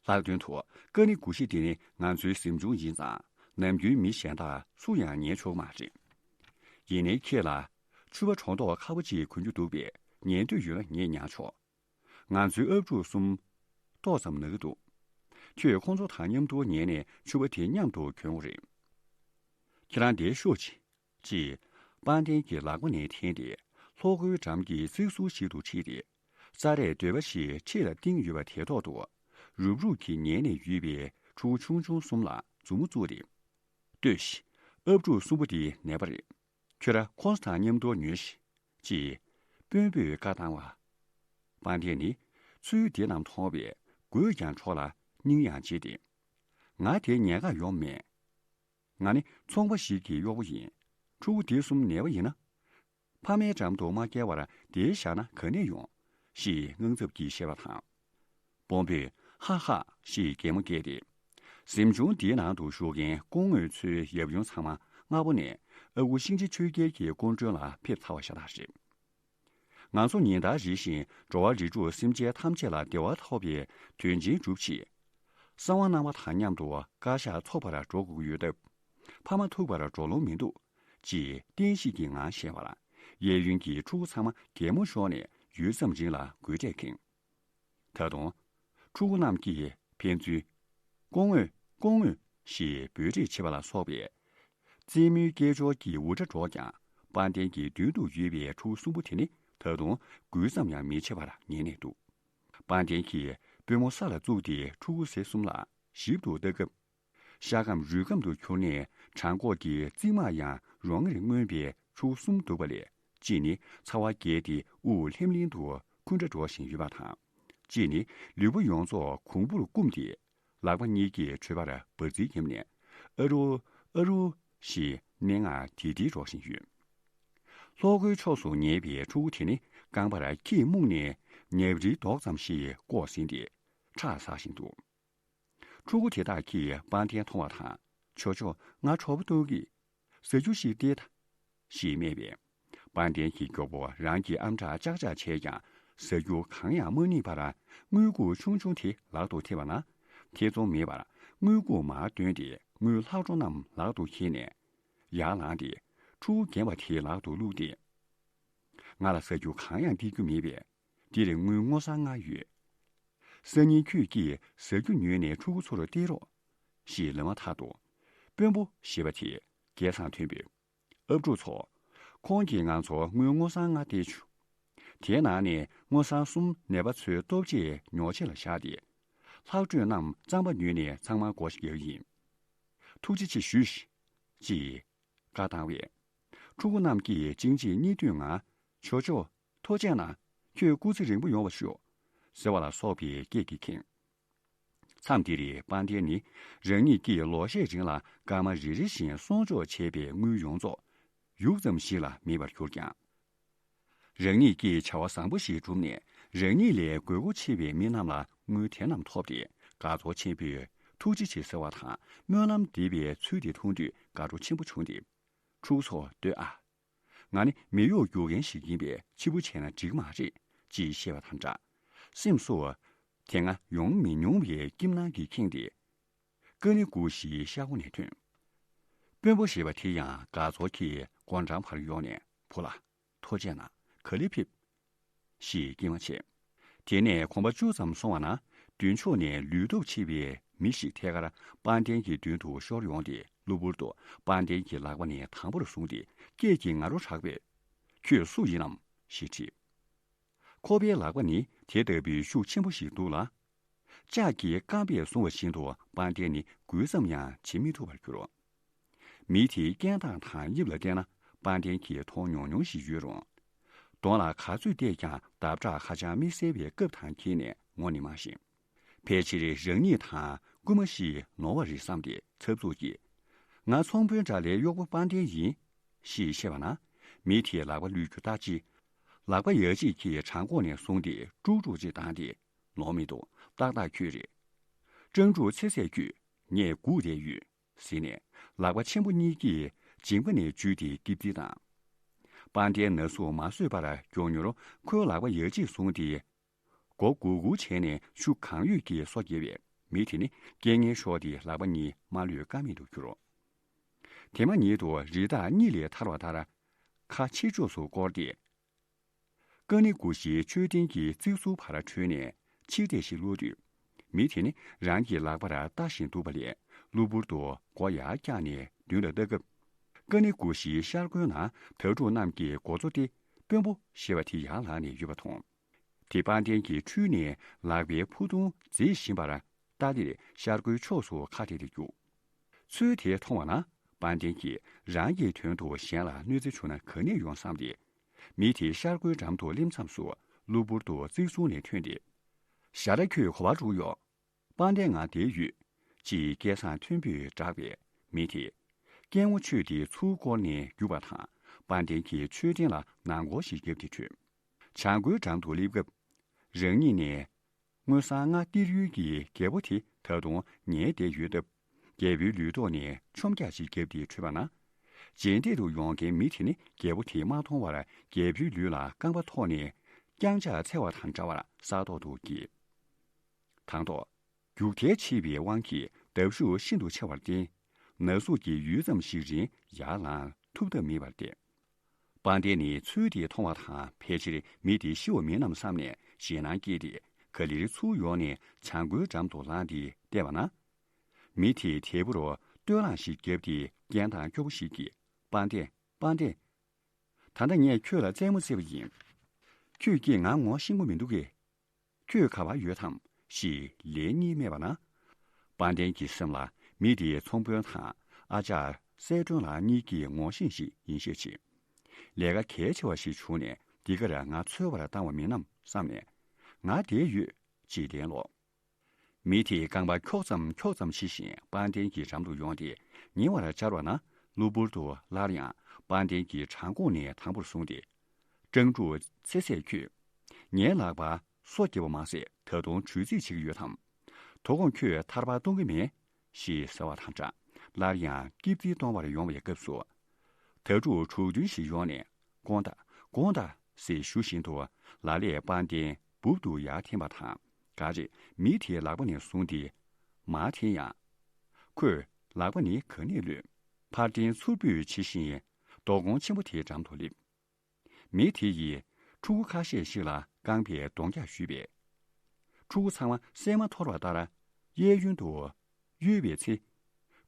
ལྷག་དོན་དུ་ཀ་ནི་གུ་ཤི་དེ་ནི་ང་ཚོའི་གཟིམ་ཆུང་ཡིན་ཙང་ ནམ་རྒྱུན་མི་གཞན་དག་སུ་ཡང་ཉན་ཆོག་མ་རེད། ཡིན་ནའི་ཁྱེད་ལ་ཕྱུ་པ་གྲོང་ཐོག་ཁ་པོ་ཅིག་གོན་རྒྱུ་འདུག་པས། ཉན་འདོད་ཡོད་ན་ངས་ཉར་ཆོག་ང་ཚོའི་ཨབ་ཕྲུག་གསུམ་ཏོག་ཙམ་ན་གི་འདུག་ཁྱོད་ཁོང་ཚོ་དང་མཉམ་དུ་ཉལ་ནས་ཕྱུ་པ་དེ་མཉམ་དུ་གྱོན་དགོས་རེད། ཁྱེད་རང་འདིར་ཤོག་ཅིག་ཅེས་དཔལ་ལྡན་གྱི་ལག་པ་ནས་འཐེན་ཏེ། ལྷོ་སྒོའི་འགྲམ་གྱི་རྩིག་ཟུར་ཞིག་ཏུ་ཁྲིད་དེ། རྩྭ་རས་འདོད་པ་ཞིག་ཕྱི་ལ་བཏིང་ཡོད་པ་དེ་ཐོག་ཏུ། རུབ་རུབ་ཀྱིས་ཉལ་ནས་ཡོད་པའི་ཕྲུ་གུ་ཆུང་ཆུང་གསུམ་ལ་མཛུབ་མོ་བཙུགས་ཏེ། ལྟོས་ཤིག་ཨབ་ཕྲུག་གསུམ་པོ་འདི་ནད་པ་རེད། ཁྱོད་རང་ཁོང་ཚོ་དང་མཉམ་དུ་ཉོལ་ཤིག་ཅེས་དཔོན་པོས་བཀའ་བཏང་བ། དཔལ་ལྡན་ནི་ཚུལ་དེ་རྣམས་མཐོང་བས་མགོས་ཀྱང་འཕྲོག་ལ་སྙིང་ཡང་རྗེ་སྟེ། ང་དེ་ཉལ་ག་ཡོང་མེད། ང་ནི་ཚོང་པ་ཞིག་གི་གཡོག་པོ་ཡིན། ཕྲུ་གུ་དེ་གསུམ་ནད་པ་ཡིན་ན། ཕ་མའི་འགྲམ་དུ་མ་བསྐྱལ་བར་འདིར་བཞག་ན་ག་ནས་ཡོང་། ཞེས་དངངས་འཚབ་ཀྱིས་བཤད་པ་དང་། དཔོན་པོས་ཧ་ཧ་ཞེས་གད་མོ་བགད་དེ། གཟིམ་ཆུང་འདིའི་ནང་དུ་བཞུགས་མཁན་སྐུ་ངོ་ཚོའི་ཡབ་ཡུམ་ཚང་མ་སྔ་པོ་ནས་ཨ་ཁུ་ཤིང་རྗེ་ཆོས་རྒྱལ་གྱི་སྐུ་མགྲོན་ལ་ཕེབས་ཚར་བ་ཤ་སྟག་རེད། ང་ཚོ་ཉིན་ལྟར་རེ་བཞིན་འགྲོ་བ་རིགས་དྲུག་སེམས་ཅན་ཐམས་ཅད་ལ་བདེ་བ་ཐོབ་པའི་དོན་ཆེན་སྒྲུབ་ཆེད། གསང་བ་གནང་བ་དང་མཉམ་དུ་བཀའ་ཤག་འཚོགས་པར་འགྲོ་དགོས་ཀྱི་ཡོད་སྟབས། ཕ་མ་ཐུག་པར་འགྲོ་ལོང་མི་འདུག་ཅེས་བསྟན་བཤིག་གི་ངང་བཤད་པར། གཡས་གཡོན་གྱི་ཕྲུ་གུ་ཚང་མ་གད་མོ་ཤོར་ནས་ཡུད་ཙམ་རིང་ལ་དགོད་སྒྲ་ཁེངས། ད་དུང་། ཕྲུ་གུ་རྣམས་ཀྱིས་ཕན་ཚུན། སྐུ་ངོ། སྐུ་ངོ་ཞེས་འབོད་སྒྲ་བྱེད་པ་ལ་སོགས་པའི། རྩེད་མོའི་སྐད་ཅོར་གྱི་འུར་སྒྲ་སྒྲོག་ཀྱང་། དཔལ་ལྡན་གྱི་མདུན་དུ་ཡོད་པའི་ཕྲུ་གུ་གསུམ་པོ་དེ་ནི་ད་དུང་འགུལ་ཙམ་ཡང་མི་བྱེད་པར་ཉལ་ནས་འདུག་དཔལ་ལྡན་གྱིས་པུས་མོ་ས་ལ་བཙུགས་ཏེ་ཕྲུ་གུ་ཚེ་གསུམ་ལ་ཞིབ་ཏུ་ལྟ་སྐབས། ཤ་སྐམ་རུས་སྐམ་དུ་གྱུར་ནས་བྲང་ཁོག་གི་རྩིབ་མ་ཡང་རོ་ལྔར་མངོན་པའི་ཕྲུ་གུ་གསུམ་འདུག་པ་ལས། གཅིག་ནི་ཚ་བ་རྒྱས་ཏེ་དབུགས་ལྷིམ་ལྷིམ་དུ་འཁུན་སྒྲ་སྒྲོག་བཞིན་ཡོད་པ་དང་། གཅིག་ནི་ལུས་པོ་ཡོངས་རྫོགས་གོང་བུར་བསྐུམས་ཏེ། ལག་པ་གཉིས་ཀྱིས་ཁྲོད་པར་འབར་རྫིས་བརྒྱབ་ནས། ཨ་རོ། ཨ་རོ། ཞེས་སྨྲེ་སྔགས་དིར་དིར་སྒྲོག་བཞིན་ཡོད། ལྷོ་སྒོའི་ཕྱོགས་སུ་ཉལ་བའི་ཕྲུ་གུ་དེ་ནི་རྐང་པར་ཁྱིས་རྨུགས་ནས་ཉབ་རིའི་རྡོག་ཙམ་ཞིག་བཀོག་ཟིན་ཏེ་ཁྲག་ཟག་བཞིན་འདུག་ཕྲུ་གུ་དེ་དག་གིས་དཔལ་ལྡན་མཐོང་བ་དང་། ཇོ་ཇོ། ང་གྲོད་པ་ལྟོགས་ཀྱི། ཟ་རྒྱུ་ཞིག་སྟེར་ད། ཞེས་སྨྲས་པས། དཔལ་ལྡན་གྱི་མགྱོགས་པོ་རང་གི་ཨམ་ཕྲག་ལྕག་ལྕག་བྱས་ཀྱང་ཟ་རྒྱུ་གང་ཡང་མ་རྙེད་པར། དངུལ་ཁུག་ཆུང་ཆུང་དེ་ལག་ཏུ་ཐེབས་པ་ན། ཐེ་ཚོམ་མེད་པར་དངུལ་ཁུག་མར་བཏོན་ཏེ་དངུལ་ལྷག་འཕྲོ་རྣམས་ལག་ཏུ་འཁྱེར་ནས། ཡར་ལངས་ཏེ་ཕྲུ་གུ་རྒན་པ་དེའི་ལག་ཏུ་བླུགས་ཏེ། ང་ལ་ཟ་རྒྱུ་གང་ཡང་སྟེར་རྒྱུ་མེད་པས། འདིར་དངུལ་སྔོ་སང་ལྔ་ཡོད། སང་ཉིན་ཁྱོད་ཀྱིས་ཟ་རྒྱུ་ཉོས་ནས་ཕྲུ་གུ་ཚོར་སྟེར་རོགས། ཞེས་ལབ་མ་ཐག་ཏུ། དཔོན་པོ་ཞེས་པ་དེས་སྐད་གསང་མཐོན་པོས། ཨབ་ཕྲུག་ཚོ། ཁོང་གིས་ང་ཚོར་དངུལ་སྔོ་སང་ལྔ་སྟེར་བྱུང་། དེའི་ནང་ནས་སྔོ་སང་གསུམ་ནད་པ་ཚོའི་ལྟོ་ཆས་ཉོ་ཆེད་ལ་བཞག་སྟེ། ལྷག་འཕྲོས་རྣམས་རྩམ་པ་ཉོས་ནས་ཚང་མ་བགོ་བཤའ་རྒྱག་གི་ཡིན། ཐུགས་རྗེ་ཆེ་ཞུ་ཞིག་ཅེས་བཀའ་བཏང་བས། ཕྲུ་གུ་རྣམས་ཀྱིས་གཅིག་རྗེས་གཉིས་མཐུད་ངང་། ཇོ་ཇོ། ཐུགས་རྗེ་གནང་། ཁྱོད་སྐུ་ཚེ་རིང་པོ་ཡོང་བར་ཤོག་ཟེར་བ་ལ་སོགས་པའི་སྐད་ཀྱིས་ཁེངས། མཚམས་འདིར་དཔལ་ལྡན་ནི་རང་ཉིད་ཀྱིས་ལོ་ཤས་རིང་ལ་སྐར་མ་རེ་རེ་བཞིན་སྲུང་སྐྱོབ་བྱས་པའི་དངུལ་ཡོངས་རྫོགས་ཡུག་ཙམ་ཞིག་ལ་མེད་པར་གྱུར་ཀྱང་། རང་ཉིད་ཀྱིས་བྱ་བ་བཟང་པོ་ཞིག་བསྒྲུབས་ནས་རང་ཉིད་ལས་དགོས་མཁོ་ཆེ་བའི་མི་རྣམས་ལ་དངུལ་དེ་རྣམས་ཐོབ་སྟེ་དགའ་ཚོར་ཆེན་པོས་ཐུགས་རྗེ་ཆེ་ཟེར་བ་དང་སྨོན་ལམ་འདེབས་པའི་ཚུལ་དེ་མཐོང་དུས་དགའ་སྤྲོ་ཆེན་པོ་བྱུང་སྟེ། ཕྲུ་གུ་ཚོ་ལྟོས་ཨ། ང་ནི་མི་གཡོག་རྒྱུག་མཁན་ཞིག་ཡིན་པས་ཕྱི་པོ་བྱས་ན་འགྲིག་མ་རེད་ཅེས་བཤད་པ་དང་འདྲ། སེམས་སུ། དེ་སྔ་ཡོང་མི་མྱོང་བའི་སྐྱིད་སྣང་གིས་ཁེངས་ཏེ། ཀ་ནི་གུ་ཞིག་ཤ་ཁོ་ནས་ཐོན། དཔོན་པོ་ཞེས་པ་དེ་ཡང་དགའ་ཚོར་གྱིས་སྒོ་འགྲམ་བར་ཡོང་ནས་བུ་ལ། ཐུགས་རྗེ་གནང་། ག་ལེ་ཕེབས། ཞེས་སྐྱེལ་མ་བྱས། དེ་ནས་གོམ་པ་བཅུ་ཙམ་སོང་བ་ན་མདུན་ཕྱོགས་ནས་ལུས་སྟོབས་ཆེ་བའི་མི་ཞིག་ཐད་ཀར་དཔལ་ལྡན་གྱི་མདུན་དུ་ཤོར་ཡོང་སྟེ་གློ་བུར་དུ་དཔལ་ལྡན་གྱི་ལག་པ་ནས་དམ་པོར་བཟུང་སྟེ་སྐད་ཀྱིས་ང་རོ་དྲག་པས། ཁྱོད་སུ་ཡིན་ནམ་ཞེས་དྲིས། ཁོ་པའི་ལག་པ་ནི་དེ་ལྟ་བུའི་ཤུགས་ཆེན་པོ་ཞིག་འདུག་ལ། ལྕགས་ཀྱི་རྐང་པས་བཟུང་བ་བཞིན་དུ་དཔལ་ལྡན་ནི་འགུལ་ཙམ་ཡང་བྱེད་མི་ཐུབ་པར་གྱུར། མི་དེའི་སྐད་གདངས་དང་དབྱིབས་ལ་བལྟས་ན་དཔལ་ལྡན་གྱིས་མཐོང་མྱོང་མྱོང་ཞིག་ཡོད་རུང་། གདོང་ལ་ག་ཚོད་བལྟས་ཀྱང་ལྡབ་ཁྲག་ཧ་ཅང་དམིགས་བསལ་བའི་སྐབས་དང་འཁེལ་ནས་ངོ་ནི་མ་ཤེས། ཕལ་ཆེར་རང་ཉིད་དང་རྐུན་མ་ཞིག་ནོར་བ་རེད་བསམ་སྟེ་འཚབ་འཚུབ་ཀྱིས། ང་ཚོང་དཔོན་དགྲ་ལྷའི་གཡོག་པོ་དཔལ་ལྡན་ཡིན། ཞེས་བཤད་པ་ན། མི་དེས་ལག་པ་བླུད་རྒྱུ་ལྟ་ཅི། ལག་པ་ཡ་གཅིག་གིས་བྲང་ཁོག་ནས་བཟུང་སྟེ་དཀྲུག་དཀྲུག་ཅིག་བཏང་སྟེ། ལོང་མེད་དུ་ཏག་ཏག་ཁྱོད་རེད། སྤྲང་ཕྲུག་ཚེ་ཚད་ཁྱོད། ངས་སྒུག་བསྡད་ཡོད། ཟེར་ནས་ལག་པ་ཆེན་པོ་གཉིས་ཀྱིས་མཇིང་པ་ནས་འཇུས་ཏེ་ཀིབ་ཏི་བཏང་། དཔལ་ལྡན་ན་ཟུག་མ་བཟོད་པར་མགྱོགས་མྱུར་ཁོའི་ལག་པ་ཡ་གཅིག་བཟུང་སྟེ། མགོ་སྒུར་སྒུར་བྱས་ནས་ཤུགས་གང་ཡོད་ཀྱིས་སོ་བརྒྱབ་པས་མི་དེ་ནི་སྐད་ངན་ཤོར་ཏེ་ལག་པ་གཉིས་མ་ལུས་ཀ་མེད་དུ་གྱུར། དེ་མ་ཉིད་དུ་རི་དྭགས་གཉིད་ལས་ཐར་བ་ལྟར་ཁ་ཕྱིར་ཕྱོགས་སུ་བསྐོར་ཏེ། ཀ་ནི་གུ་ཤའི་མཆོད་རྟེན་གྱི་རྩིག་ཟུར་བར་བྲོས་ནས་ཕྱིར་བལྟས་ཤིག་གློད་དུས། མི་དེ་ནི་རང་གི་ལག་པར་ལྟ་བཞིན་འདུག་པ་ལས་གློ་བུར་དུ་མགོ་ཡར་བཀྱགས་ནས་མདུན་ལ་ལྟ་སྐབས། ཀ་ནི་གུ་ཤའི་ཤར་སྒོའི་ནང་དྭ་ཕྲུག་རྣམས་ཀྱི་མགོ་གཙོ་སྟེ་དཔོན་པོ་ཞེས་པ་དེ་ཡར་ལངས་ནས་ཡོད་པ་མཐོང་། དེ་དཔལ་ལྡན་གྱི་འཁྲུས་ནས་ལག་པའི་ཕུ་ཐུང་མཛེས་བཞིན་པར་ལྟ་ལེར་ཤར་སྒོའི་ཕྱོགས་སུ་ཁ་བྲལ་ཏེ་རྒྱུག་ཚུལ་དེ་མཐོང་བ་ན་དཔལ་ལྡན་གྱིས་རང་གི་དོན་དུ་གཞན་ལ་གནོད་འཚེ་བྱུང་ན་ག་ནས་ཡོང་བསམ་སྟེ། མི་དེ་ཤར་སྒོའི་འགྲམ་དུ་སླེབས་མཚམས་སུ་གློ་བུར་དུ་རྩིག་ཟུར་ནས་ཐོན་ཏེ། ཞ་ར་ཁྱོད་ག་པར་འགྲོ་ཡོད། དཔལ་ལྡན་ང་བསྡད་ཡོད། ཅེས་སྐད་གསང་མཐོན་པོས་བསྒྲགས་པས་མི་དེས་སྐད་ངོ་ཆོད་དེ་ཚུར་བསྐོར་ནས་རྒྱུག་པ་དང་དཔལ་ལྡན་གྱི་མཆོད་རྟེན་ལ་ནང་སྐོར་ཞིག་བརྒྱབ་སྟེ་བྲོས། བྱང་སྒོའི་འགྲམ་དུ་སླེབས་སྐབས། རང་ཉིད་ནས། སྔོན་སང་ང་སྟེར་ཡུལ་གྱི་རྒྱལ་པོ་དེ་ད་དུང་ཉལ་བསྡད་ཡོད་སྟབས། རྒྱལ་པོའི་ལུས་ཐོག་ནས་ཆོམ་རྒྱག་ཅིག་བརྒྱབ་སྟེ་བྲོས་པ་ན། རྗེས་འདེད་དུ་ཡོང་མཁན་མི་དེ་ནི་རྒྱལ་པོ་དེས་མ་མཐོང་བར་རྒྱལ་པོའི་ལུས་ལ་རྐང་པ་ཐོགས་ནས་རྐྱང་ཕྱག་འཚལ་བ་དང་འདྲ་བར་ས་ཐོག་ཏུ་འགྱེལ། དང་ཐོག་རྒྱུག་ཐལ་ཆེ་བའི་དབང་གིས་འདབ་ཤུགས་ཤིན་ཏུ་ཆེ་བར་བརྟེན། ན་ཟུག་གིས་ཡུད་ཙམ་ཞིག་རིང་ཡར་ལངས་ཐུབ་ཐབས་མེད་པར་བསྡད། དཔལ་ལྡན་ནི་ཚུལ་དེ་མཐོང་བ་དང་ཕལ་ཆེར་མི་དེ་ཤི་བ་མིན་ནམ་བསམ་ནས་ཞེད་སྣང་སྐྱེས་ཏེ་ག་ལེར་ཚུར་ཡོང་ནས་བྱང་སྒོའི་འགྲམ་དུ་ལངས་ཏེ་བལྟས་པ་ན། མི་དེས་དལ་བུར་བསྟོད་ལྷང་ཞིག་བརྒྱབ་སྟེ་རྐྱེན་དང་སྐྱོ་པོ་ཞིག་གིས། དཔལ་ལྡན། དཔལ་ལྡན། ད་ལྟ་ངས་ཁྱོད་ལ་རྩེད་མོ་རྩེས་པ་ཡིན། ཁྱོད་ཀྱིས་ང་ངོ་ཤེས་ཀྱི་མི་འདུག་གས། ཁྱོད་ག་པར་ཡོད་དམ་ཞེས་ལན་གཉིས་སྨྲས་པ་ན། དཔལ་ལྡན་གྱི་སེམས་ལ་མི་དེའི་ཚོང་དཔོན་དང་ཨ་ཅག་གསལ་སྒྲོན་ལགས་གཉིས་ཀྱི་ངོ་ཤེས་ཤིག་ཡིན་ཤས་ཆེ། ལས་ཀ་གལ་ཆེ་བ་ཞིག་བྱུང་ནས་འདི་གར་ང་འཚོལ་བར་བཏང་བ་མིན་ནམ་བསམ་ནས། ང་བསྡད་ཡོད་ཅེས་གཏན་སློག་མི་དེས་རྐང་པ་འཁྱོག་ཙམ་འཁྱོག་ཙམ་བྱེད་བཞིན་དཔལ་ལྡན་གྱི་འགྲམ་དུ་ཡོང་སྟེ་ཉེ་བར་བཅར་བ་ན་གློ་བུར་དུ་སླར་ཡང་དཔལ་ལྡན་གྱི་བྲང་ཁོག་ནས་དམ་པོར་བཟུང་སྟེ། སྤྲང་ཕྲུག་ཚེ་ཟད་ཁྱོད། ངའི་ལག་པར་སོ་བརྒྱབ་པ་མ་ཟད་ད་དུང་བྲོས་རྩིས་བྱེད་ཀྱི་ཡོད་དམ། དོ་དགོང་ཁྱོད་ཐར་པ་གཏོང་གི་མེད། ཞེས་ཟེར་བ་དང་སྦྲགས་སླར་ཡང་སྐྱིབས་རྩིས་གཏོང་བར་ཡོང་བའི་སྐབས་སུ། དྭ་ཕྲུག་དྲུག་བདུན་ཞིག་ཡོང་ནས་དགོངས་དག་དགོངས་དག་ཟེར་ཞུ་བཞིན་དུ་ལ་ལས་དཔལ་ལྡན་སྦུབ་ཏུ་ཡར་འཐེན་པ་དང་ག་རེ་མི་དེའི་ལག་པ་ནས་བཟུང་སྟེ་མར་འཐེན་ཡང་། ཁོས་ལག་པ་ནི་ག་ནས་གློད། ཕར་འཐེན་ཚུར་འབུད་བྱེད་བཞིན་རྡོ་ཀོང་ཆེན་པོ་དེའི་འགྲམ་དུ་སླེབས། མི་དེ་ཡིས་ཕྲུ་གུ་ཁ་ཤས་ཤིག་ལ་རྐང་པས་རྡོག་རྒྱག་གཞུས་པས། ཕྲུ་གུ་ཚང་མ་སད་མ་འཐོར་བ་ལྟར་གཡས་གཡོན་དུ་གཡོལ་བའི་ཚེ།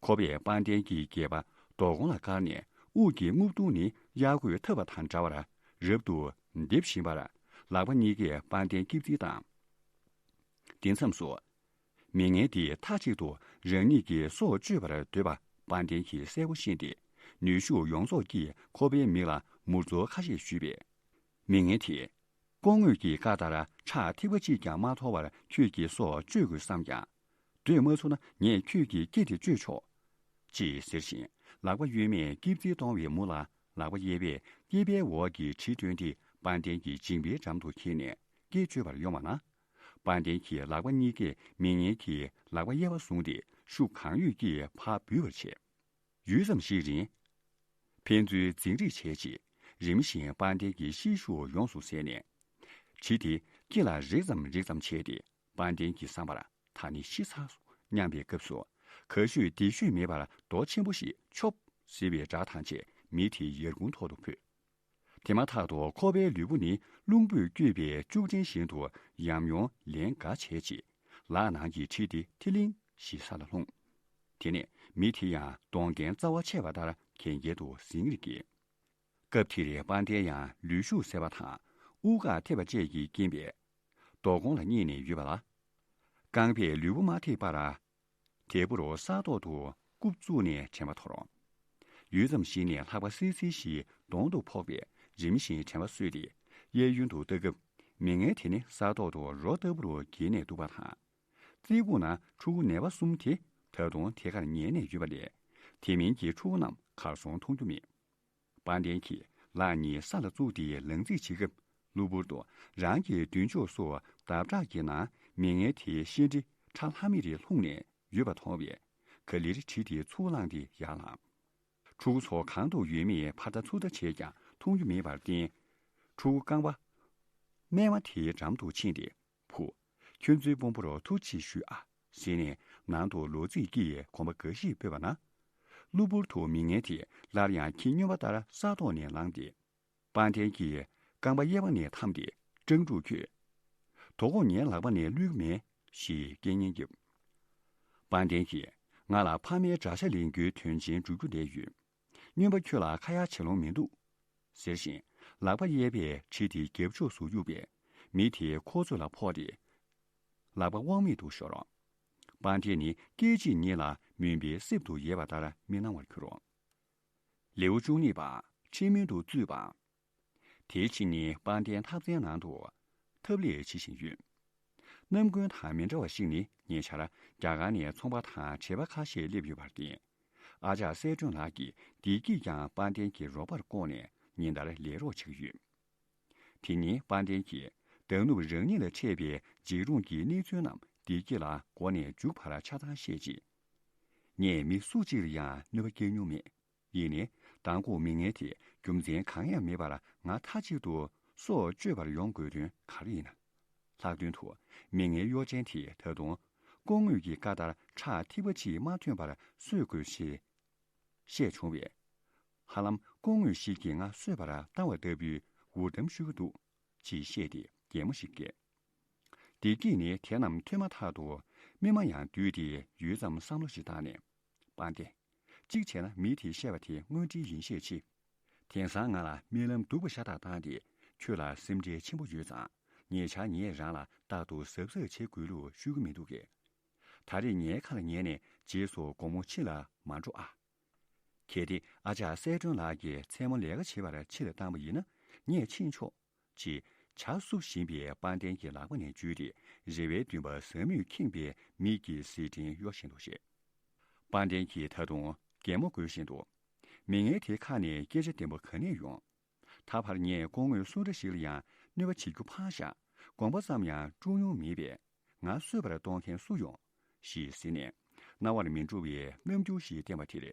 ཁོ་པས་དཔལ་ལྡན་གྱི་སྒལ་པ་རྡོ་ཀོང་ལ་བཀར་ནས་དབུགས་ཀྱི་རྔུབ་རྡུང་ནི་གཡར་དགོས་ཐབས་པ་དང་འདྲ་བར་རབ་ཏུ་འདེབས་བཞིན་པར་ལག་པ་གཉིས་ཀས་དཔལ་ལྡན་སྐྱིབས་རྩིས་བཏང་། དེ་མཚམས་སུ། མི་ངན་དེས་མཐའ་གཅིག་ཏུ་རང་ཉིད་ཀྱི་སྲོག་གཅོད་པར་འདོད་པ་དཔལ་ལྡན་གྱིས་གསལ་པོ་ཤེས་ཏེ། ནུས་ཤུགས་ཡོངས་རྫོགས་ཀྱིས་ཁོ་པའི་མིག་ལ་མུར་ཚོར་ཁ་ཤས་གཞུས་པས། མི་ངན་དེས། སྐུ་དངོས་ཀྱི་བཀའ་ལྟར་ཁྲག་ཐིགས་པ་གཅིག་ཀྱང་མ་འཐོར་བར་ཁྱོད་ཀྱི་སྲོག་གཅོད་དགོས་བསམ་ཀྱང་། འདོད་མ་ཚུགས་ན་ངས་ཁྱོད་ཀྱི་སྐེ་དེ་གཅོད་ཆོག་ཅེས་ཟེར་ཞིང་ལག་པ་གཡོན་མས་སྐྱིབས་རྩིས་གཏོང་བའི་མུ་ལ་ལག་པ་གཡས་པས་སྐེད་པའི་འོག་གི་གྲི་བཏོན་ཏེ་དཔལ་ལྡན་གྱི་མཇིང་པའི་འགྲམ་དུ་འཁྱེར་ནས་སྐེ་གཅོད་པར་ཡོང་བ་ན། དཔལ་ལྡན་གྱི་ལག་པ་གཉིས་ཀས་མི་ངན་གྱི་ལག་པ་གཡས་པ་བཟུང་སྟེ་ཤུགས་གང་ཡོད་ཀྱིས་ཕར་འབུད་པར་བྱས། ཡུད་ཙམ་ཞིག་རིང་། ཕན་ཚུན་འཛིང་རེས་བྱས་རྗེས་རིམ་བཞིན་དཔལ་ལྡན་གྱི་ཤེད་ཤུགས་ཡོངས་སུ་ཟད་ནས། གྲི་དེ་སྐེ་ལ་རེག་ཙམ་རེག་ཙམ་བྱས་ཏེ་དཔལ་ལྡན་གྱི་བསམ་པར་ད་ནི་ཤི་ཚར་སོང་སྙམ་པའི་སྐབས་སུ། ག་ཤོད་འདི་ཤོད་མེད་པར་རྡོ་ཆེན་པོ་ཞིག་ཆོབ་ཟེར་བའི་སྒྲ་དང་བཅས་མི་དེའི་ཡལ་གུང་ཐོག་ཏུ་འཕུར། དེ་མ་ཐག་ཏུ་ཁོ་པའི་ལུས་པོ་ནི་རླུང་པོས་བསྐྱོད་པའི་ལྕུག་ཕྲན་བཞིན་དུ་ཡམ་ཡོམ་ལན་འགའ་བྱས་རྗེས། ལག་ནང་གི་གྲི་དེ་ཐི་ལིང་ཞེས་ས་ལ་ལྷུང་། དེ་ནས་མི་དེ་ཡང་གདོང་རྒྱན་རྩ་བ་ཆད་པ་ལྟར་གན་རྐྱལ་དུ་ཟིང་རིག་གེ། སྐབས་དེར་དཔལ་ལྡན་ཡང་ལུས་ཤུགས་ཟད་པ་དང་དབུགས་འགག་ཐེབས་པ་བཅས་ཀྱི་རྐྱེན་པས། རྡོ་ཀོང་ལ་བསྙེས་ནས་ཡོད་པ་ལ། རྐང་པས་ལུས་པོ་མ་ཐེག་པར། དལ་བུར་ས་ཐོག་ཏུ་རྐུབ་བཙུགས་ནས་དྲན་པ་འཐོར། ཡུད་ཙམ་ཞིག་ནས་ལྷགས་པ་སིལ་སིལ་ཞིག་གདོང་དུ་ཕོག་པས་རིམ་བཞིན་དྲན་པ་གསོས་ཏེ་གཡས་གཡོན་དུ་ལྟ་སྐབས་མི་ངན་དེ་ནི་ས་ཐོག་ཏུ་རོ་ལྟ་བུར་འགྱེལ་ནས་འདུག་པ་དང་། རྩིག་ཁུག་ནང་ཕྲུ་གུ་ནད་པ་གསུམ་དེ་ད་དུང་དེ་ཁར་ཉལ་ནས་ཡོད་པ་ལས་དེ་མིན་གྱི་ཕྲུ་གུ་རྣམས་གར་སོང་མཐོང་རྒྱུ་མེད། དཔལ་ལྡན་གྱིས་ལག་གཉིས་ས་ལ་བཙུགས་ཏེ་ལངས་རྩིས་བྱེད་སྐབས་གློ་བུར་དུ་རང་གི་མདུན་ཕྱོགས་སུ་ལྡབ་བྲག་གི་ནང་མི་ངན་དེའི་ཤེལ་གྲི་ཁྲ་ལྷམ་མེ་རེ་ལྷུང་ནས་ཡོད་པ་མཐོང་བས་ག་ལེར་གྲི་དེ་ཚུར་བླངས་ཏེ་ཡར་ལངས། ཕྲུ་གུ་ཚོ་གང་དུ་ཡོད་མེད་ཕར་ལྟ་ཚུར་ལྟ་བྱས་ཀྱང་མཐོང་རྒྱུ་མེད་པར་བརྟེན། ཕྲུ་གུ་རྐང་པ་རྨས་མ་དེའི་འགྲམ་དུ་ཕྱིན་ཏེ། བུ། ཁྱོད་ཚོའི་དཔོན་པོར་ཐུགས་རྗེ་ཆེ་ཞུ་ཨ། ཟེར་ནས་ནང་དུ་ལོ་ཚིགས་ཀྱིས་གོམ་པ་འགའ་ཞིག་སྤོས་པ་ན། གློ་བུར་དུ་མི་ངན་དེས་སླར་ཡང་ཁྱི་སྨྱོན་པ་ལྟར་ས་ཐོག་ནས་ལངས་ཏེ། དཔལ་ལྡན་གྱི་རྐང་པ་གཡས་པ་ནས་འཐམས་ཏེ་སྤྲང་ཕྲུག་ཁྱོད། དོ་དགོང་ངའི་ལག་པ་ནས་བླུག་གི་མེད་ཞེས་སྐད་ངན་བརྒྱབ། དཔལ་ལྡན་གྱིས་ང་ལ་ཕ་མའི་དགྲ་ཤ་ལེན་རྒྱུའི་དོན་ཆེན་སྒྲུབ་རྒྱུ་བསྡད་ཡོད། སྨྱོན་པ་ཁྱོད་ལ་ཁ་ཡ་བྱེད་ལོང་མི་འདུག་ཟེར་བཞིན་ལག་པ་གཡས་པས་ཁྲིད་དེ་རྒྱབ་ཕྱོགས་སུ་གཡུགས་པས་མི་དེའི་ཁོག་ཚོད་ལ་ཕོག་སྟེ། ལག་པ་དབང་མེད་དུ་ཤོར། དཔལ་ལྡན་ནི་སྐད་ཅིག་ཉིད་ལ་མུན་པའི་གསེབ་ཏུ་ཡལ་བ་ལྟར་མི་སྣང་བར་གྱུར། ལེའུ་བཅུ་གཉིས་པ། ཁྲིམས་མུན་དུ་བཙུད་པ། དེའི་ཕྱི་ཉིན་དཔལ་ལྡན་འཐབ་རྩལ་ནང་དུ་ཐབ་ལས་བྱེད་བཞིན་ཡོད། ནམ་རྒྱུན་དང་མི་འདྲ་བ་ཞིག་ནི་ཉེ་ཆར་རྒྱ་གར་ནས་ཚོང་པ་དང་བྱེས་པ་ཁ་ཤས་སླེབས་ཡོད་པར་བརྟེན། ཨ་ཅག་གསལ་སྒྲོན་ལགས་ཀྱིས་བདེ་སྐྱིད་ཀྱང་དཔལ་ལྡན་གྱི་རོགས་པར་བསྐོས་ནས་ཉིན་ལྟར་ལས་རོགས་བྱེད་ཀྱི་ཡོད། དེ་ཉིན་དཔལ་ལྡན་གྱིས་མདང་ནུབ་རང་ཉིད་ལ་འཕྲད་པའི་འཇིགས་རུང་གི་གནས་ཚུལ་རྣམས་བདེ་སྐྱིད་ལ་མགོ་ནས་མཇུག་བར་ཆ་ཚང་བཤད་རྗེས། ངས་མི་སུ་གཅིག་ལ་ཡང་གནོད་པ་བསྐྱལ་མྱོང་མེད། ཡིན་ནའི་མདང་དགོང་མི་ངན་དེ་རྒྱུ་མཚན་གང་ཡང་མེད་པར་ང་མཐའ་གཅིག་ཏུ་སྲོག་གཅོད་པར་ཡོང་དགོས་དོན་ག་རེ་ཡིན་ན། ལྷག་དོན་དུ་མི་ངན་གཡོ་ཅན་དེས་ད་དུང་སྐུ་ངོ་གི་བཀའ་ལྟར་ཁྲག་ཐིགས་པ་གཅིག་མ་ཐོན་པར་གསོད་དགོས་ཞེས་བཤད་བྱུང་བས། ཧ་ལམ་སྐུ་ངོ་ཞིག་གིས་ང་གསོད་པར་བཏང་བ་ལྟ་བུའི་འུར་གཏམ་ཤོད་ཀྱི་འདུག་ཅེས་བཤད་དེ་གད་མོ་ཞིག་བགད། བདེ་སྐྱིད་ནི་དེ་རྣམས་ཐོས་མ་ཐག་ཏུ་མི་མ་ཡང་བསྡུས་ཏེ་ཡུད་ཙམ་བསམ་བློ་ཞིག་བཏང་ནས། དཔལ་ལྡན། གཅིག་བྱས་ན་མི་དེས་བཤད་པ་དེ་དངོས་འབྲེལ་ཡིན་ཤས་ཆེ། དེང་སང་ང་ལ་རྨི་ལམ་སྡུག་པ་ཤ་སྟག་བཏང་སྟེ་ཁྱོད་ལ་སེམས་ཁྲལ་ཆེན་པོ་ཡོད་ཙང་ཉེ་ཆར་ངས་རང་ལ་རྟག་ཏུ་གཟབ་གཟབ་བྱེད་དགོས་ལུགས་ཤོད་ཀྱི་མི་འདུག་གས། ད་རེས་ངའི་ཁ་ལ་ཉན་ནས་རྗེས་སུ་དགོང་མོ་ཕྱི་ལ་མ་འགྲོ་ཨ། གལ་ཏེ་ཨ་ཅག་གསལ་སྒྲོན་ལགས་ཀྱིས་མཚན་མོ་ལས་ཀ་བྱེད་པར་ཕྱི་ལ་བཏང་བ་ཡིན་ན་ངས་ཕྱིན་ཆོག་ཅེས་བྱ་བསུབ་བཞིན་པའི་དཔལ་ལྡན་གྱི་ལག་པ་ནས་འཇུས་ཏེ་རེ་བའི་འདུན་པ་ཟབ་མོས་ཁེངས་པའི་མིག་གིས་ཟི་བྲིས་གཡོ་བཞིན་དུ་བཤད། དཔལ་ལྡན་གྱིས་ད་དུང་གད་མོ་དགོད་བཞིན་དུ། མི་ངན་དེའི་ཁ་ནས་སྐད་ཆ་བདེན་པོ་ག་ནས་ཡོང་། ད་བར་ངས་སྐུ་ངོ་སུ་འདྲ་ཞིག་ལ་ཡང་གནོད་པ་བྱེད་རྒྱུ་ཕངས་ཤག་དགོངས་པ་ཙམ་ཡང་བཀྲུ་མྱོང་མེད་པས། ང་གསོད་པར་གཏོང་མཁན་སུ་ཡོང་། ཞེས་ཟེར་ནས་རྣ་བར་མི་འགྲོ་བའི་རྣམ་འགྱུར་ཞིག་བསྟན་པ་དེར་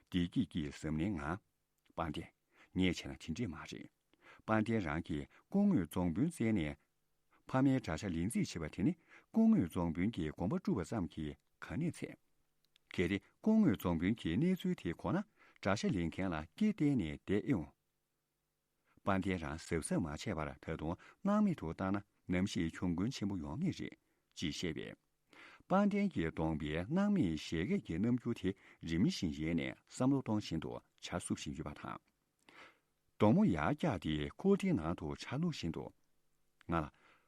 བདེ་སྐྱིད་ཀྱིས་གཟབ་ནན་ངང་། དཔལ་ལྡན། ངས་བྱས་ན་དེ་འདྲས་མ་རེད། དཔལ་ལྡན་རང་གིས་སྐུ་ངོ་རྫོང་དཔོན་བཙལ་ནས་ཕ་མའི་དགྲ་ཤ་ལེན་རྩིས་བྱས་པ་དེ་ནི་སྐུ་ངོ་རྫོང་དཔོན་གྱི་དགོངས་པ་བཀྲུ་བ་ཙམ་གྱིས་ག་ནས་ཚད། གལ་ཏེ་སྐུ་ངོ་རྫོང་དཔོན་གྱིས་གནས་ཚུལ་དེ་གོ་ན་དགྲ་ཤ་ལེན་མཁན་ལ་སྐེ་གཏད་ནས་བསྡད་ཨེ་འོང་། དཔལ་ལྡན་རང་གཟབ་གཟབ་མ་བྱས་པར་ད་དུང་སྣང་མེད་དུ་བཏང་ན་ནམ་ཞིག་གྱོང་གུན་ཆེན་པོ་ཡོང་ངེས་རེད། ཅེས་བཤད་པས། དཔལ་ལྡན་གྱིས་གདོང་པའི་སྣང་མེད་བཞད་གད་ཀྱི་རྣམ་འགྱུར་དེ་རིམ་བཞིན་ཡལ་ནས་བསམ་བློ་གཏོང་བཞིན་དུ་ཇ་བསུབ་བཞིན་ཡོད་པ་དང་། གདོང་མོ་ཡར་བཀྱགས་ཏེ་ཁུག་ཀྲིའི་ནང་དུ་ཇ་བླུགས་བཞིན་དུ། ང་ལ།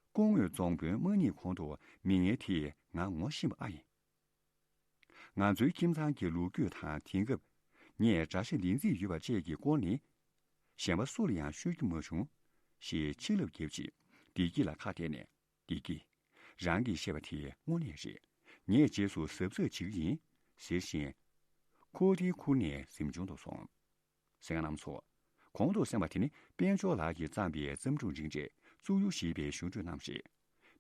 སྐུ་ངོ་རྫོང་དཔོན་མ་རྙེད་གོང་དུ་མི་ངན་དེས་ང་ངོ་ཤེས་པ་ཨ་ཡིན། ང་ཚོའི་ཁྱིམ་ཚང་གི་ལོ་རྒྱུས་དང་དེང་སྐབས་ངས་དགྲ་ཤ་ལེན་རྩིས་ཡོད་པ་བཅས་ཀྱི་སྐོར་ནི། གཞན་པ་སུ་ལ་ཡང་ཤོད་རྒྱུ་མ་བྱུང་། ཞེས་ཕྱི་ལབ་བརྒྱབ་རྗེས་བདེ་སྐྱིད་ལ་ཁ་གཏད་ནས། བདེ་སྐྱིད། རང་གིས་བཤད་པ་དེ་དངོས་གནས་རེད། ངས་རྗེས་སུ་གཟབ་གཟབ་བྱེད་ཀྱི་ཡིན། ཟེར་བཞིན། ཁུག་ཀྲི་ཁུར་ནས་གཟིམ་ཆུང་དུ་སོང་། གསན་མཁན་རྣམ་ཚོ། གོང་དུ་གསན་པ་དེ་ནི་དཔལ་འབྱོར་ལགས་ཀྱིས་བརྩམས་པའི་བརྩམས་སྒྲུང་རིང་འབྲས་གཙུག་གཡུ་ཞེས་པའི་གཞུང་འགྲོས་རྣམས་རེད།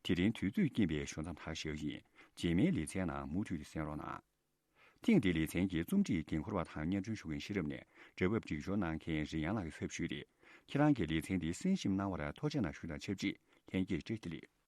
དེ་རིང་དུས་ཚོད་ཀྱིན་པའི་ཞུ་མཚམས་མཐར་བཞག་ཡིན། རྗེས་མའི་ལེ་ཚན་ནང་མུ་མཐུད་དུ་གསན་རོགས་གནང་། ཐེངས་འདིའི་ལེ་ཚན་གྱི་རྩོམ་སྒྲིག་འགན་འཁུར་བ་དང་སྙན་སྒྲོན་ཞུ་མཁན་ཤེས་རབ་ནས་འབྲེལ་བ་སྒྲིག་སྦྱོར་གནང་མཁན་རི་ཡང་ལགས་ཀྱི་ཚབ་ཞུས་ཏེ། ཁྱེད་རང་གིས་ལེ་ཚན་འདི་གསན་ཞིབ་གནང་བར་ཐུགས་རྗེ་གནང་ཞུ་དང་ཆབས་ཅིག་ལྷན་རྒྱས་བཀྲ་ཤིས་བདེ་ལེགས།